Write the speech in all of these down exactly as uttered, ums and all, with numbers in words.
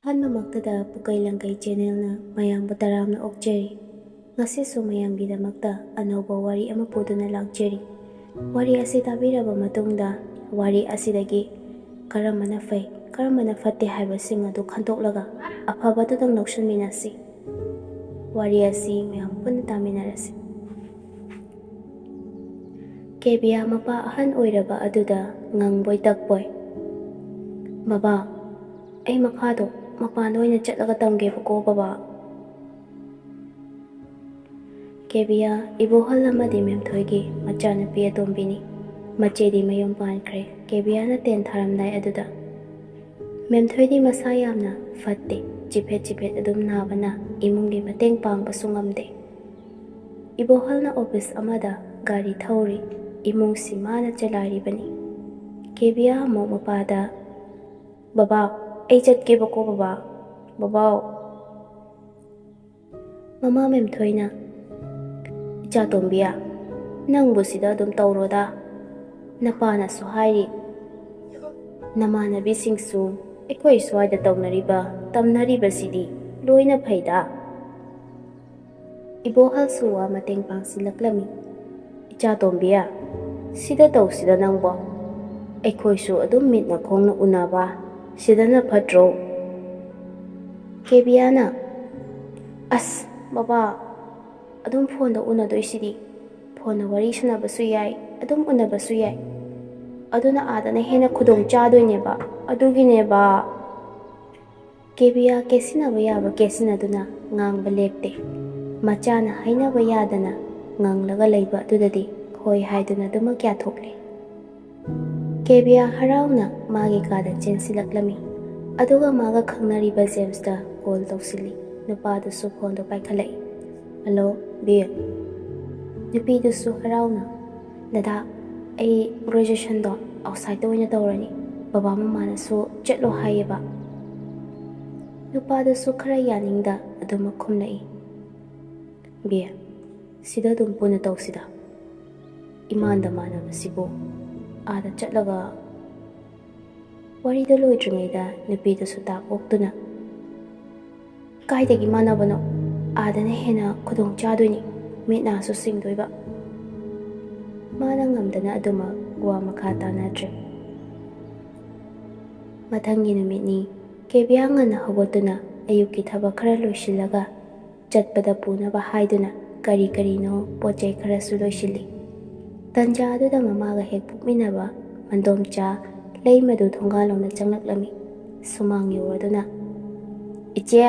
ꯑꯍꯥꯟꯕꯃꯛꯇꯗ ꯄꯨꯀꯩ ꯂꯪꯀꯩ ꯆꯦꯅꯦꯜꯅ ꯃꯌꯥꯝꯕꯨ ꯇꯔꯥꯝꯅ ꯑꯣꯛꯆꯔꯤ꯫ ꯉꯁꯤꯁꯨ ꯃꯌꯥꯝꯒꯤꯗꯃꯛꯇ ꯑꯅꯧꯕ ꯋꯥꯔꯤ ꯑꯃ ꯄꯨꯗꯨꯅ ꯂꯥꯛꯆꯔꯤ꯫ ꯋꯥꯔꯤ ꯑꯁꯤ ꯇꯥꯕꯤꯔꯕ ꯃꯇꯨꯡꯗ, ꯋꯥꯔꯤ ꯑꯁꯤꯗꯒꯤ ꯀꯔꯝꯕꯅ ꯐꯩ, ꯀꯔꯝꯕꯅ ꯐꯠꯇꯦ ꯍꯥꯏꯕꯁꯤꯡ ꯑꯗꯨ ꯈꯟꯗꯣꯛꯂꯒ ꯑꯐꯕꯗꯨꯗꯪ ꯂꯧꯁꯤꯟꯃꯤꯟꯅꯁꯤ꯫ ꯋꯥꯔꯤ ꯑꯁꯤ ꯃꯌꯥꯝ ꯄꯨꯟꯅ ꯇꯥꯃꯤꯟꯅꯔꯁꯤ꯫ ꯀꯦꯕꯤꯌꯥ ꯃꯄꯥ ꯑꯍꯟ ꯑꯣꯏꯔꯕ ꯑꯗꯨꯗ ꯉꯪꯕꯣꯏ ꯇꯛꯄꯣꯏ, "ꯕꯕꯥ, ꯑꯩ ꯃꯈꯥꯗꯣ ꯃꯄꯥꯟꯗ ꯑꯣꯏꯅ ꯆꯠꯂꯒ ꯇꯝꯒꯦꯕꯀꯣ, ꯕꯕꯥ꯫" ꯀꯦꯕꯤꯌꯥ ꯏꯕꯣꯍꯜ ꯑꯃꯗꯤ ꯃꯦꯝꯊꯣꯏꯒꯤ ꯃꯆꯥꯅꯨꯄꯤ ꯑꯇꯣꯝꯕꯤꯅꯤ꯫ ꯃꯆꯦꯗꯤ ꯃꯌꯨꯝ ꯄꯥꯟꯈ꯭ꯔꯦ꯫ ꯀꯦꯕꯤꯌꯥꯅ ꯇꯦꯟ ꯊꯥꯔꯝꯗꯥꯏ ꯑꯗꯨꯗ꯫ ꯃꯦꯝꯊꯣꯏꯗꯤ ꯃꯁꯥ ꯌꯥꯝꯅ ꯐꯠꯇꯦ꯫ ꯆꯤꯐꯦꯠ ꯆꯤꯐꯦꯠ ꯑꯗꯨꯝ ꯅꯥꯕꯅ ꯏꯃꯨꯡꯒꯤ ꯃꯇꯦꯡ ꯄꯥꯡꯕꯁꯨ ꯉꯝꯗꯦ꯫ ꯏꯕꯣꯍꯜꯅ ꯑꯣꯐꯤꯁ ꯑꯃꯗ ꯒꯥꯔꯤ ꯊꯧꯔꯤ꯫ ꯏꯃꯨꯡꯁꯤ ꯃꯥꯅ ꯆꯂꯥꯏꯔꯤꯕꯅꯤ꯫ ꯀꯦꯕꯤꯌꯥ ꯑꯃꯨꯛ ꯃꯄꯥꯗ, "ꯕꯕꯥ, ꯑꯩ ꯆꯠꯀꯦꯕꯀꯣ, ꯕꯕꯥ꯫ ꯕꯕꯥꯎ꯫" ꯃꯃꯥ ꯃꯦꯝꯊꯣꯏꯅ, "ꯏꯆꯥ ꯇꯣꯝꯕꯤꯌꯥ, ꯅꯪꯕꯨ ꯁꯤꯗ ꯑꯗꯨꯝ ꯇꯧꯔꯣꯗ꯫ ꯅꯄꯥꯅꯁꯨ ꯍꯥꯏꯔꯤ, ꯅꯃꯥꯟꯅꯕꯤꯁꯤꯡꯁꯨ ꯑꯩꯈꯣꯏ ꯁ꯭ꯋꯥꯏꯗ ꯇꯧꯅꯔꯤꯕ, ꯇꯝꯅꯔꯤꯕꯁꯤꯗꯤ ꯂꯣꯏꯅ ꯐꯩꯗ꯫" ꯏꯕꯣꯍꯜꯁꯨ ꯋꯥ ꯃꯇꯦꯡ ꯄꯥꯡꯁꯤꯜꯂꯛꯂꯝꯃꯤ꯫ "ꯏꯆꯥ ꯇꯣꯝꯕꯤꯌꯥ, ꯁꯤꯗ ꯇꯧꯁꯤꯗ ꯅꯪꯕꯣ꯫ ꯑꯩꯈꯣꯏꯁꯨ ꯑꯗꯨꯝ ꯃꯤꯠꯅ ꯈꯣꯡꯅ ꯎꯅꯕ, ꯁꯤꯗꯅ ꯐꯠꯇ꯭ꯔꯣ?" ꯀꯦꯕꯤꯌꯥꯅ, "ꯑꯁ, ꯕꯕꯥ, ꯑꯗꯨꯝ ꯐꯣꯟꯗ ꯎꯅꯗꯣꯏꯁꯤꯗꯤ꯫ ꯐꯣꯟꯗ ꯋꯥꯔꯤ ꯁꯥꯟꯅꯕꯁꯨ ꯌꯥꯏ, ꯑꯗꯨꯝ ꯎꯅꯕꯁꯨ ꯌꯥꯏ꯫ ꯑꯗꯨꯅ ꯑꯥꯗꯅ ꯍꯦꯟꯅ ꯈꯨꯗꯣꯡ ꯆꯥꯗꯣꯏꯅꯦꯕ꯫ ꯑꯗꯨꯒꯤꯅꯦꯕ꯫" ꯀꯦꯕꯤꯌꯥ ꯀꯦꯁꯤꯟꯅꯕ ꯌꯥꯕ ꯀꯦꯁꯤꯟꯅꯗꯨꯅ ꯉꯥꯡꯕ ꯂꯦꯞꯇꯦ꯫ ꯃꯆꯥꯅ ꯍꯥꯏꯅꯕ ꯌꯥꯗꯅ ꯉꯪꯂꯒ ꯂꯩꯕ ꯑꯗꯨꯗꯗꯤ ꯍꯣꯏ ꯍꯥꯏꯗꯨꯅ ꯑꯗꯨꯃꯛ ꯌꯥꯊꯣꯛꯂꯦ꯫ ꯀꯦꯕꯤꯌꯥ ꯍꯔꯥꯎꯅ ꯃꯥꯒꯤ ꯀꯥꯗ ꯆꯦꯟꯁꯤꯜꯂꯛꯂꯝꯃꯤ꯫ ꯑꯗꯨꯒ ꯃꯥꯒ ꯈꯪꯅꯔꯤꯕ ꯖꯦꯝꯁꯇ ꯀꯣꯜ ꯇꯧꯁꯤꯜꯂꯤ꯫ ꯅꯨꯄꯥꯗꯨꯁꯨ ꯐꯣꯟꯗꯣ ꯄꯥꯏꯈꯠꯂꯛꯏ꯫ "Hello, beer." ꯅꯨꯄꯤꯗꯨꯁꯨ ꯍꯔꯥꯎꯅ, "ꯗꯗꯥ, ꯑꯩ ꯒ꯭ꯔꯦꯖꯨꯑꯦꯁꯟꯗꯣ ꯑꯥꯎꯠꯁꯥꯏꯠꯇ ꯑꯣꯏꯅ ꯇꯧꯔꯅꯤ꯫ ꯕꯕꯥ ꯃꯃꯥꯅꯁꯨ ꯆꯠꯂꯣ ꯍꯥꯏꯌꯦꯕ꯫" ꯅꯨꯄꯥꯗꯨꯁꯨ ꯈꯔ ꯌꯥꯅꯤꯡꯗ ꯑꯗꯨꯃꯛ ꯈꯨꯝꯂꯛꯏ꯫ "ꯕꯤꯌꯔ, ꯁꯤꯗ ꯑꯗꯨꯝ ꯄꯨꯟꯅ ꯇꯧꯁꯤꯗ꯫ ꯏꯃꯥꯟꯗ ꯃꯥꯟꯅꯕꯁꯤꯕꯨ ꯑꯥꯗ ꯆꯠꯂꯒ꯫" ꯋꯥꯔꯤꯗꯣ ꯂꯣꯏꯗ꯭ꯔꯤꯉꯩꯗ ꯅꯨꯄꯤꯗꯨꯁꯨ ꯇꯥꯞ ꯑꯣꯛꯇꯨꯅ, "ꯀꯥꯏꯗꯒꯤ ꯃꯥꯟꯅꯕꯅꯣ? ꯑꯥꯗꯅ ꯍꯦꯟꯅ ꯈꯨꯗꯣꯡ ꯆꯥꯗꯣꯏꯅꯤ, ꯃꯤꯠ ꯅꯥꯁꯨ ꯁꯤꯡꯗꯣꯏꯕ"꯫ ꯃꯥꯅ ꯉꯝꯗꯅ ꯑꯗꯨꯃꯛ ꯋꯥ ꯃꯈꯥ ꯇꯥꯅꯗ꯭ꯔꯦ꯫ ꯃꯊꯪꯒꯤ ꯅꯨꯃꯤꯠꯅꯤ꯫ ꯀꯦꯕꯤꯌꯥ ꯉꯟꯅ ꯍꯧꯒꯠꯇꯨꯅ ꯑꯌꯨꯛꯀꯤ ꯊꯕꯛ ꯈꯔ ꯂꯣꯏꯁꯤꯜꯂꯒ ꯆꯠꯄꯗ ꯄꯨꯅꯕ ꯍꯥꯏꯗꯨꯅ ꯀꯔꯤ ꯀꯔꯤꯅꯣ ꯄꯣꯠ ꯆꯩ ꯈꯔꯁꯨ ꯂꯣꯏꯁꯤꯜꯂꯤ꯫ ꯇꯟꯖꯥ ꯑꯗꯨꯗ ꯃꯃꯥꯒ ꯍꯦꯛ ꯄꯣꯛꯃꯤꯟꯅꯕ ꯃꯟꯗꯣꯝꯆꯥ ꯂꯩꯃꯗꯨ ꯊꯣꯡꯒꯥꯜꯂꯣꯝꯗ ꯆꯪꯂꯛꯂꯝꯃꯤ꯫ ꯁꯨꯃꯥꯡ ꯌꯧꯔꯗꯨꯅ, "ꯏꯆꯦ!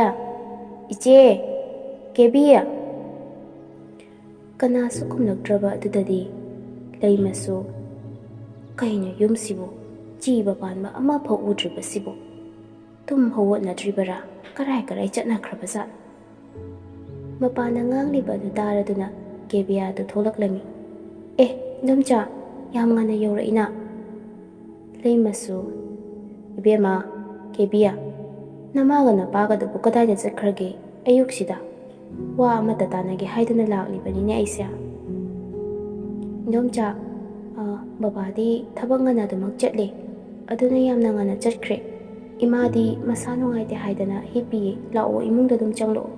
ꯏꯆꯦ! ꯀꯦꯕꯤ!" ꯀꯅꯥꯁꯨ ꯈꯨꯝꯂꯛꯇ꯭ꯔꯕ ꯑꯗꯨꯗꯗꯤ ꯂꯩꯃꯁꯨ, "ꯀꯩꯅꯣ ꯌꯨꯝꯁꯤꯕꯨ ꯆꯤꯕ ꯄꯥꯟꯕ ꯑꯃꯐꯥꯎ ꯎꯗ꯭ꯔꯤꯕꯁꯤꯕꯨ? ꯇꯨꯝ ꯍꯧꯒꯠꯅꯗ꯭ꯔꯤꯕꯔꯥ? ꯀꯔꯥꯏ ꯀꯔꯥꯏ ꯆꯠꯅꯈ꯭ꯔꯕꯖꯥꯠꯅꯣ?" ꯃꯄꯥꯟꯅ ꯉꯥꯡꯂꯤꯕ ꯑꯗꯨ ꯇꯥꯔꯗꯨꯅ ꯀꯦꯕꯤꯌꯥꯗꯨ ꯊꯣꯛꯂꯛꯂꯝꯃꯤ꯫ "ꯑꯦ, ꯏꯟꯗꯣꯝꯆꯥ, ꯌꯥꯝ ꯉꯟꯅ ꯌꯧꯔꯛꯏꯅ?" ꯂꯩꯃꯁꯨ, "ꯏꯕꯦꯝꯃ, ꯀꯦꯕꯤꯌꯥ, ꯅꯃꯥꯒ ꯅꯄꯥꯒꯗꯨꯕꯨ ꯀꯗꯥꯏꯗ ꯆꯠꯈ꯭ꯔꯒꯦ ꯑꯌꯨꯛꯁꯤꯗ? ꯋꯥ ꯑꯃꯠꯇ ꯇꯥꯟꯅꯒꯦ ꯍꯥꯏꯗꯨꯅ ꯂꯥꯛꯂꯤꯕꯅꯤꯅꯦ ꯑꯩꯁꯦ꯫" "ꯏꯟꯗꯣꯝꯆꯥ, ꯑ, ꯕꯕꯥꯗꯤ ꯊꯕꯛ ꯉꯟꯅ ꯑꯗꯨꯃꯛ ꯆꯠꯂꯦ꯫ ꯑꯗꯨꯅ ꯌꯥꯝꯅ ꯉꯟꯅ ꯆꯠꯈ꯭ꯔꯦ꯫ ꯏꯃꯥꯗꯤ ꯃꯁꯥ ꯅꯨꯡꯉꯥꯏꯇꯦ ꯍꯥꯏꯗꯅ ꯍꯤꯞꯄꯤꯌꯦ꯫ ꯂꯥꯛꯑꯣ, ꯏꯃꯨꯡꯗ ꯑꯗꯨꯝ ꯆꯪꯂꯛꯑꯣ꯫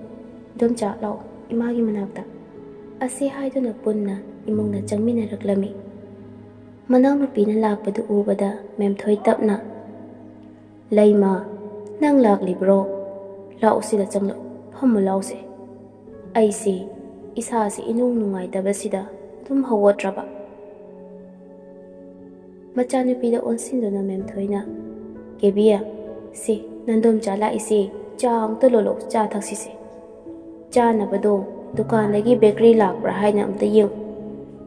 ꯏꯟꯗꯣꯝꯆꯥ, ꯂꯥꯛꯑꯣ, ꯏꯃꯥꯒꯤ ꯃꯅꯥꯛꯇ꯫" ꯑꯁꯤ ꯍꯥꯏꯗꯨꯅ ꯄꯨꯟꯅ ꯏꯃꯨꯡꯗ ꯆꯪꯃꯤꯟꯅꯔꯛꯂꯝꯃꯤ꯫ ꯃꯅꯥꯎꯅꯨꯄꯤꯅ ꯂꯥꯛꯄꯗꯨ ꯎꯕꯗ ꯃꯦꯝꯊꯣꯏ ꯇꯞꯅ, "ꯂꯩꯃ, ꯅꯪ ꯂꯥꯛꯂꯤꯕ꯭ꯔꯣ? ꯂꯥꯛꯑꯣ, ꯁꯤꯗ ꯆꯪꯂꯛꯑꯣ, ꯐꯝꯃꯨ ꯂꯥꯎꯁꯦ꯫ ꯑꯩꯁꯦ ꯏꯁꯥꯁꯦ ꯏꯅꯨꯡ ꯅꯨꯡꯉꯥꯏꯇꯕꯁꯤꯗ ꯑꯗꯨꯝ ꯍꯧꯒꯠꯇ꯭ꯔꯕ꯫" ꯃꯆꯥꯅꯨꯄꯤꯗ ꯑꯣꯟꯁꯤꯟꯗꯨꯅ ꯃꯦꯝꯊꯣꯏꯅ, "ꯀꯦꯕꯤ, ꯁꯤ ꯅꯟꯗꯣꯝꯆꯥ ꯂꯥꯛꯏꯁꯦ, ꯆꯥ ꯑꯝꯇ ꯂꯣꯜꯂꯛꯑꯣ, ꯆꯥ ꯊꯛꯁꯤꯁꯦ꯫ ꯆꯥꯅꯕꯗꯣ ꯗꯨꯀꯥꯟꯗꯒꯤ ꯕꯦꯀꯔꯤ ꯂꯥꯛꯄ꯭ꯔꯥ ꯍꯥꯏꯅ ꯑꯝꯇ ꯌꯦꯡꯉꯨ꯫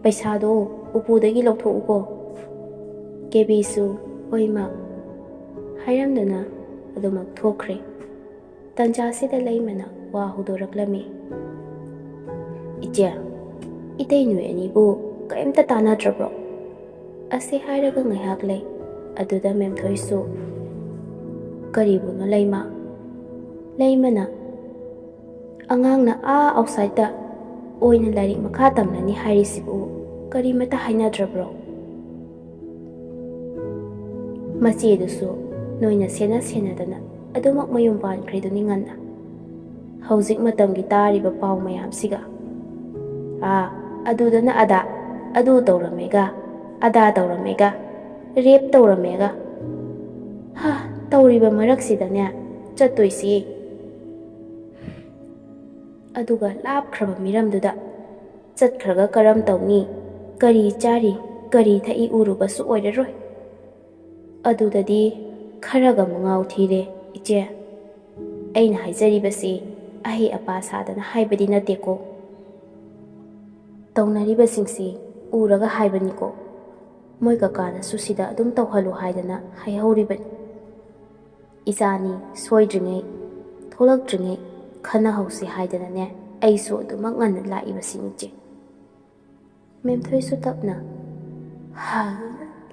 ꯄꯩꯁꯥꯗꯣ ꯎꯄꯨꯗꯒꯤ ꯂꯧꯊꯣꯛꯎꯀꯣ꯫" ꯀꯦꯕꯤꯁꯨ, "ꯍꯣꯏ ꯃꯥ" ꯍꯥꯏꯔꯝꯗꯨꯅ ꯑꯗꯨꯃꯛ ꯊꯣꯛꯈ꯭ꯔꯦ꯫ ꯇꯟꯖꯥꯁꯤꯗ ꯂꯩꯃꯅ ꯋꯥ ꯍꯧꯗꯣꯔꯛꯂꯝꯃꯤ꯫ "ꯏꯆꯦ, ꯏꯇꯩ ꯅꯣꯏ ꯑꯅꯤꯕꯨ ꯀꯔꯤꯝꯇ ꯇꯥꯟꯅꯗ꯭ꯔꯕ꯭ꯔꯣ?" ꯑꯁꯤ ꯍꯥꯏꯔꯒ ꯉꯥꯏꯍꯥꯛ ꯂꯩ꯫ ꯑꯗꯨꯗ ꯃꯦꯝꯊꯣꯏꯁꯨ, "ꯀꯔꯤꯕꯨꯅꯣ ꯂꯩꯃ?" ꯂꯩꯃꯅ, "ꯑꯉꯥꯡꯅ ꯑꯥ ꯑꯥꯎꯠꯁꯥꯏꯠꯇ ꯑꯣꯏꯅ ꯂꯥꯏꯔꯤꯛ ꯃꯈꯥ ꯇꯝꯂꯅꯤ ꯍꯥꯏꯔꯤꯁꯤꯕꯨ ꯀꯔꯤꯃꯇ ꯍꯥꯏꯅꯗ꯭ꯔꯕ꯭ꯔꯣ? ꯃꯆꯦꯗꯨꯁꯨ ꯅꯣꯏꯅ ꯁꯦꯟꯅ ꯁꯦꯟꯅꯗꯅ ꯑꯗꯨꯃꯛ ꯃꯌꯨꯝ ꯄꯥꯟꯈ꯭ꯔꯤꯗꯨꯅꯤ ꯉꯟꯅ꯫ ꯍꯧꯖꯤꯛ ꯃꯇꯝꯒꯤ ꯇꯥꯔꯤꯕ ꯄꯥꯎ ꯃꯌꯥꯝꯁꯤꯒ꯫ ꯑꯥ, ꯑꯗꯨꯗꯅ ꯑꯗꯥ, ꯑꯗꯨ ꯇꯧꯔꯝꯃꯦꯒ, ꯑꯗꯥ ꯇꯧꯔꯝꯃꯦꯒ, ꯔꯦꯞ ꯇꯧꯔꯝꯃꯦꯒ꯫ ꯍꯥ, ꯇꯧꯔꯤꯕ ꯃꯔꯛꯁꯤꯗꯅꯦ ꯆꯠꯇꯣꯏꯁꯤ꯫ ꯑꯗꯨꯒ ꯂꯥꯞꯈ꯭ꯔꯕ ꯃꯤꯔꯝꯗꯨꯗ ꯆꯠꯈ꯭ꯔꯒ ꯀꯔꯝ ꯇꯧꯅꯤ? ꯀꯔꯤ ꯆꯥꯔꯤ, ꯀꯔꯤ ꯊꯛꯏ ꯎꯔꯨꯕꯁꯨ ꯑꯣꯏꯔꯔꯣꯏ꯫ ꯑꯗꯨꯗꯗꯤ ꯈꯔꯒ ꯃꯉꯥꯎ ꯊꯤꯔꯦ, ꯏꯆꯦ꯫ ꯑꯩꯅ ꯍꯥꯏꯖꯔꯤꯕꯁꯤ ꯑꯍꯩ ꯑꯄꯥ ꯁꯥꯗꯅ ꯍꯥꯏꯕꯗꯤ ꯅꯠꯇꯦꯀꯣ꯫ ꯇꯧꯅꯔꯤꯕꯁꯤꯡꯁꯤ ꯎꯔꯒ ꯍꯥꯏꯕꯅꯤꯀꯣ꯫ ꯃꯣꯏ ꯀꯀꯥꯅꯁꯨ ꯁꯤꯗ ꯑꯗꯨꯝ ꯇꯧꯍꯜꯂꯨ ꯍꯥꯏꯗꯅ ꯍꯥꯏꯍꯧꯔꯤꯕꯅꯤ꯫ ꯏꯆꯥꯅꯤ ꯁꯣꯏꯗ꯭ꯔꯤꯉꯩ, ꯊꯣꯛꯂꯛꯇ꯭ꯔꯤꯉꯩ ꯈꯟꯅꯍꯧꯁꯤ ꯍꯥꯏꯗꯅꯅꯦ ꯑꯩꯁꯨ ꯑꯗꯨꯃꯛ ꯉꯟꯅ ꯂꯥꯛꯏꯕꯁꯤꯅꯤ, ꯏꯆꯦ꯫ ꯃꯦꯝꯊꯣꯏꯁꯨ ꯇꯞꯅ, "ꯍꯥ,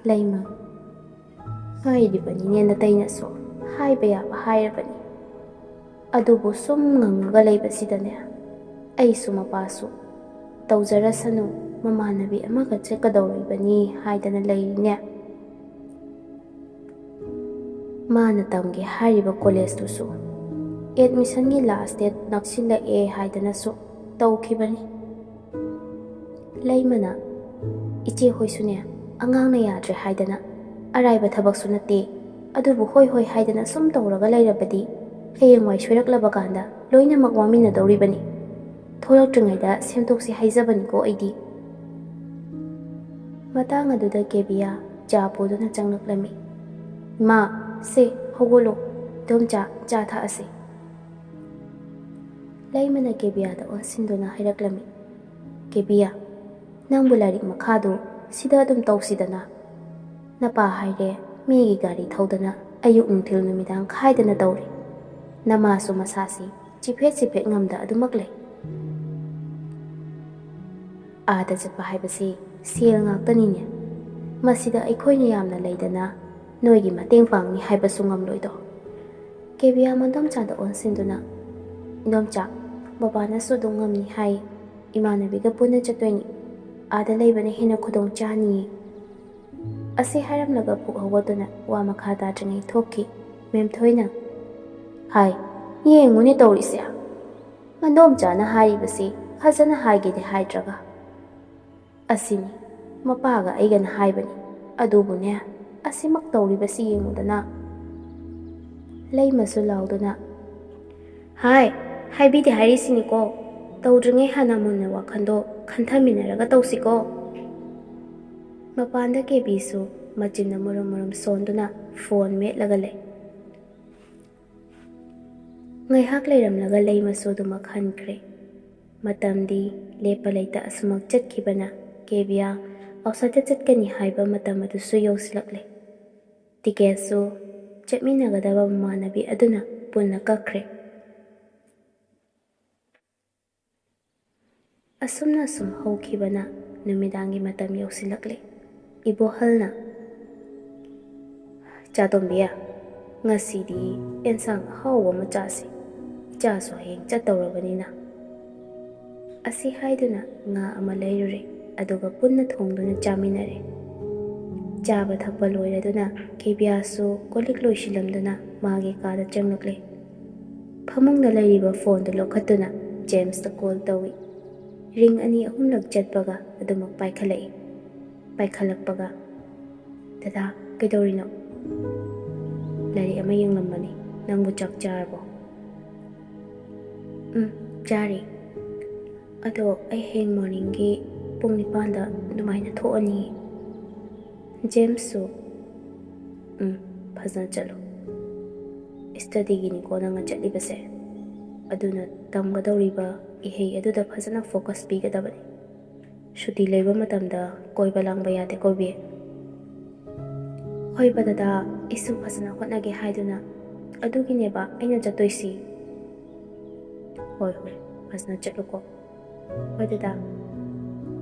ꯂꯩꯃ, ꯍꯥꯏꯔꯤꯕꯅꯤꯅꯦ ꯅꯇꯩꯅꯁꯨ, ꯍꯥꯏꯕ ꯌꯥꯕ ꯍꯥꯏꯔꯕꯅꯤ꯫ ꯑꯗꯨꯕꯨ ꯁꯨꯝ ꯉꯪꯉꯒ ꯂꯩꯕꯁꯤꯗꯅꯦ ꯑꯩꯁꯨ ꯃꯄꯥꯁꯨ ꯇꯧꯖꯔꯁꯅꯨ, ꯃꯃꯥꯟꯅꯕꯤ ꯑꯃꯒ ꯆꯠꯀꯗꯧꯔꯤꯕꯅꯤ ꯍꯥꯏꯗꯅ ꯂꯩꯔꯤꯅꯦ"꯫ ꯃꯥꯅ ꯇꯝꯒꯦ ꯍꯥꯏꯔꯤꯕ ꯀꯣꯂꯦꯖꯇꯨꯁꯨ ꯑꯦꯗꯃꯤꯁꯟꯒꯤ ꯂꯥꯁ ꯗꯦꯠ ꯅꯛꯁꯤꯜꯂꯛꯑꯦ ꯍꯥꯏꯗꯅꯁꯨ ꯇꯧꯈꯤꯕꯅꯤ꯫ ꯂꯩꯃꯅ, "ꯏꯆꯦ ꯍꯣꯏꯁꯨꯅꯦ, ꯑꯉꯥꯡꯅ ꯌꯥꯗ꯭ꯔꯦ ꯍꯥꯏꯗꯅ ꯑꯔꯥꯏꯕ ꯊꯕꯛꯁꯨ ꯅꯠꯇꯦ, ꯑꯗꯨꯕꯨ ꯍꯣꯏ ꯍꯣꯏ ꯍꯥꯏꯗꯅ ꯁꯨꯝ ꯇꯧꯔꯒ ꯂꯩꯔꯕꯗꯤ ꯍꯌꯦꯡꯋꯥꯏ ꯁꯣꯏꯔꯛꯂꯕ ꯀꯥꯟꯗ ꯂꯣꯏꯅꯃꯛ ꯋꯥꯃꯤꯟꯅꯗꯧꯔꯤꯕꯅꯤ꯫ ꯊꯣꯛꯂꯛꯇ꯭ꯔꯤꯉꯩꯗ ꯁꯦꯝꯗꯣꯛꯁꯤ ꯍꯥꯏꯖꯕꯅꯤꯀꯣ ꯑꯩꯗꯤ"꯫ ꯃꯇꯥꯡ ꯑꯗꯨꯗ ꯀꯦꯕꯤꯌꯥ ꯆꯥ ꯄꯨꯗꯨꯅ ꯆꯪꯂꯛꯂꯝꯃꯤ꯫ "ꯏꯃꯥ, ꯁꯦ, ꯍꯧꯒꯠꯂꯣ, ꯏꯗꯣꯝꯆꯥ, ꯆꯥ ꯊꯛꯑꯁꯤ"꯫ ꯂꯩꯃꯅ ꯀꯦꯕꯤꯌꯥꯗ ꯑꯣꯟꯁꯤꯟꯗꯨꯅ ꯍꯥꯏꯔꯛꯂꯝꯃꯤ, "ꯀꯦꯕꯤꯌꯥ, ꯅꯪꯕꯨ ꯂꯥꯏꯔꯤꯛ ꯃꯈꯥꯗꯨ ꯁꯤꯗ ꯑꯗꯨꯝ ꯇꯧꯁꯤꯗꯅ꯫ ꯅꯄꯥ ꯍꯥꯏꯔꯦ, ꯃꯤꯒꯤ ꯒꯥꯔꯤ ꯊꯧꯗꯅ ꯑꯌꯨꯛ ꯅꯨꯡꯊꯤꯜ ꯅꯨꯃꯤꯗꯥꯡ ꯈꯥꯏꯗꯅ ꯇꯧꯔꯤ꯫ ꯅꯃꯥꯁꯨ ꯃꯁꯥꯁꯤ ꯆꯤꯐꯦꯠ ꯆꯤꯐꯦꯠ ꯉꯝꯗ ꯑꯗꯨꯃꯛ ꯂꯩ꯫ ꯑꯥꯗ ꯆꯠꯄ ꯍꯥꯏꯕꯁꯤ ꯁꯦꯜ ꯉꯥꯛꯇꯅꯤꯅꯦ꯫ ꯃꯁꯤꯗ ꯑꯩꯈꯣꯏꯅ ꯌꯥꯝꯅ ꯂꯩꯗꯅ ꯅꯣꯏꯒꯤ ꯃꯇꯦꯡ ꯄꯥꯡꯅꯤ ꯍꯥꯏꯕꯁꯨ ꯉꯝꯂꯣꯏꯗꯣ"꯫ ꯀꯦꯕꯤꯌꯥ ꯃꯗꯣꯝꯆꯥꯗ ꯑꯣꯟꯁꯤꯟꯗꯨꯅ, "ꯏꯗꯣꯝꯆꯥ, ꯕꯕꯥꯅꯁꯨ ꯑꯗꯨꯝ ꯉꯝꯅꯤ ꯍꯥꯏ꯫ ꯏꯃꯥꯟꯅꯕꯤꯒ ꯄꯨꯟꯅ ꯆꯠꯇꯣꯏꯅꯤ꯫ ꯑꯥꯗ ꯂꯩꯕꯅ ꯍꯦꯟꯅ ꯈꯨꯗꯣꯡ ꯆꯥꯅꯤꯌꯦ"꯫ ꯑꯁꯤ ꯍꯥꯏꯔꯝꯂꯒ ꯐꯨꯛ ꯍꯧꯒꯠꯇꯨꯅ ꯋꯥ ꯃꯈꯥ ꯇꯥꯗ꯭ꯔꯤꯉꯩ ꯊꯣꯛꯈꯤ꯫ ꯃꯦꯝꯊꯣꯏꯅ, "ꯍꯥꯏ, ꯌꯦꯡꯉꯨꯅꯦ ꯇꯧꯔꯤꯁꯦ꯫ ꯈꯟꯗꯣꯝꯆꯥꯅ ꯍꯥꯏꯔꯤꯕꯁꯤ ꯐꯖꯅ ꯍꯥꯏꯒꯦꯗꯤ ꯍꯥꯏꯗ꯭ꯔꯒ, "ꯑꯁꯤꯅꯤ, ꯃꯄꯥꯒ ꯑꯩꯒꯅ ꯍꯥꯏꯕꯅꯤ, ꯑꯗꯨꯕꯨꯅꯦ, ꯑꯁꯤꯃꯛ ꯇꯧꯔꯤꯕꯁꯤ ꯌꯦꯡꯉꯨꯗꯅ"꯫ ꯂꯩꯃꯁꯨ ꯂꯥꯎꯗꯨꯅ, "ꯍꯥꯏ, ꯍꯥꯏꯕꯤꯗꯦ ꯍꯥꯏꯔꯤꯁꯤꯅꯤꯀꯣ, ꯇꯧꯗ꯭ꯔꯤꯉꯩ ꯍꯥꯟꯅ ꯃꯨꯟꯅ ꯋꯥꯈꯜꯗꯣ ꯈꯟꯊꯃꯤꯟꯅꯔꯒ ꯇꯧꯁꯤꯀꯣ"꯫ ꯃꯄꯥꯟꯗ ꯀꯦꯕꯤꯁꯨ ꯃꯆꯤꯟꯅ ꯃꯨꯔꯨꯝ ꯃꯨꯔꯨꯝ ꯁꯣꯟꯗꯨꯅ ꯐꯣꯟ ꯃꯦꯠꯂꯒ ꯂꯩ꯫ ꯉꯥꯏꯍꯥꯛ ꯂꯩꯔꯝꯂꯒ ꯂꯩꯃꯁꯨ ꯑꯗꯨꯃꯛ ꯍꯟꯈ꯭ꯔꯦ꯫ ꯃꯇꯝꯗꯤ ꯂꯦꯞꯄ ꯂꯩꯇ ꯑꯁꯨꯃꯛ ꯆꯠꯈꯤꯕꯅ ꯀꯦꯕꯤꯌꯥ ꯑꯥꯎꯠꯁꯥꯏꯗꯇ ꯆꯠꯀꯅꯤ ꯍꯥꯏꯕ ꯃꯇꯝ ꯑꯗꯨꯁꯨ ꯌꯧꯁꯤꯜꯂꯛꯂꯦ꯫ ꯇꯤꯀꯦꯠꯁꯨ ꯆꯠꯃꯤꯟꯅꯒꯗꯕ ꯃꯃꯥꯟꯅꯕꯤ ꯑꯗꯨꯅ ꯄꯨꯟꯅ ꯀꯛꯈ꯭ꯔꯦ꯫ ꯑꯁꯨꯝꯅ ꯁꯨꯝ ꯍꯧꯈꯤꯕꯅ ꯅꯨꯃꯤꯗꯥꯡꯒꯤ ꯃꯇꯝ ꯌꯧꯁꯤꯜꯂꯛꯂꯦ꯫ ꯏꯕꯣꯍꯜꯅ, "ꯆꯥꯇꯣꯝꯕꯤ, ꯉꯁꯤꯗꯤ ꯑꯦꯟꯁꯥꯡ ꯑꯍꯥꯎꯕ ꯑꯃ ꯆꯥꯁꯤ, ꯏꯆꯥꯁꯨ ꯍꯌꯦꯡ ꯆꯠꯇꯧꯔꯕꯅꯤꯅ"꯫ ꯑꯁꯤ ꯍꯥꯏꯗꯨꯅ ꯉꯥ ꯑꯃ ꯂꯩꯔꯨꯔꯦ, ꯑꯗꯨꯒ ꯄꯨꯟꯅ ꯊꯣꯡꯗꯨꯅ ꯆꯥꯃꯤꯟꯅꯔꯦ꯫ ꯆꯥꯕ ꯊꯛꯄ ꯂꯣꯏꯔꯗꯨꯅ ꯀꯦꯕꯤꯌꯥꯁꯨ ꯀꯣꯜ ꯂꯤꯛ ꯂꯣꯏꯁꯤꯜꯂꯝꯗꯨꯅ ꯃꯥꯒꯤ ꯀꯥꯗ ꯆꯪꯂꯛꯂꯦ꯫ ꯐꯃꯨꯡꯗ ꯂꯩꯔꯤꯕ ꯐꯣꯟꯗꯨ ꯂꯧꯈꯠꯇꯨꯅ ꯖꯦꯝꯁꯇ ꯀꯣꯜ ꯇꯧꯏ꯫ ꯔꯤꯡ ꯑꯅꯤ ꯑꯍꯨꯝꯂꯛ ꯆꯠꯄꯒ ꯑꯗꯨꯃꯛ ꯄꯥꯏꯈꯠꯂꯛꯏ꯫ ꯄꯥꯏꯈꯠꯂꯛꯄꯒ, "ꯗꯗꯥ, ꯀꯩꯗꯧꯔꯤꯅꯣ?" "ꯂꯥꯏꯔꯤꯛ ꯑꯃ ꯌꯦꯡꯂꯝꯕꯅꯤ꯫ ꯅꯪꯕꯨ ꯆꯥꯛ ꯆꯥꯔꯕꯣ?" "ꯎꯝ, ꯆꯥꯔꯦ꯫ ꯑꯗꯣ ꯑꯩ ꯍꯌꯦꯡ ꯃꯣꯔꯅꯤꯡꯒꯤ ꯄꯨꯡ ꯅꯤꯄꯥꯟꯗ ꯑꯗꯨꯃꯥꯏꯅ ꯊꯣꯛꯑꯅꯤ꯫" ꯖꯦꯝꯁꯁꯨ, "ꯎꯝ, ꯐꯖꯅ ꯆꯠꯂꯨ꯫ ꯁ꯭ꯇꯗꯤꯒꯤꯅꯤꯀꯣ ꯅꯪꯅ ꯆꯠꯂꯤꯕꯁꯦ꯫ ꯑꯗꯨꯅ ꯇꯝꯒꯗꯧꯔꯤꯕ ꯏꯍꯩ ꯑꯗꯨꯗ ꯐꯖꯅ ꯐꯣꯀꯁ ꯄꯤꯒꯗꯕꯅꯤ꯫ ꯁꯨꯇꯤ ꯂꯩꯕ ꯃꯇꯝꯗ ꯀꯣꯏꯕ ꯂꯥꯡꯕ ꯌꯥꯗꯦꯀꯣ, ꯕꯤ?" "ꯍꯣꯏꯕ ꯗꯗꯥ, ꯑꯩꯁꯨ ꯐꯖꯅ ꯍꯣꯠꯅꯒꯦ ꯍꯥꯏꯗꯨꯅ꯫ ꯑꯗꯨꯒꯤꯅꯦꯕ ꯑꯩꯅ ꯆꯠꯇꯣꯏꯁꯤ꯫" "ꯍꯣꯏ, ꯍꯣꯏ, ꯐꯖꯅ ꯆꯠꯂꯨꯀꯣ꯫" "ꯍꯣꯏ ꯗꯗꯥ꯫"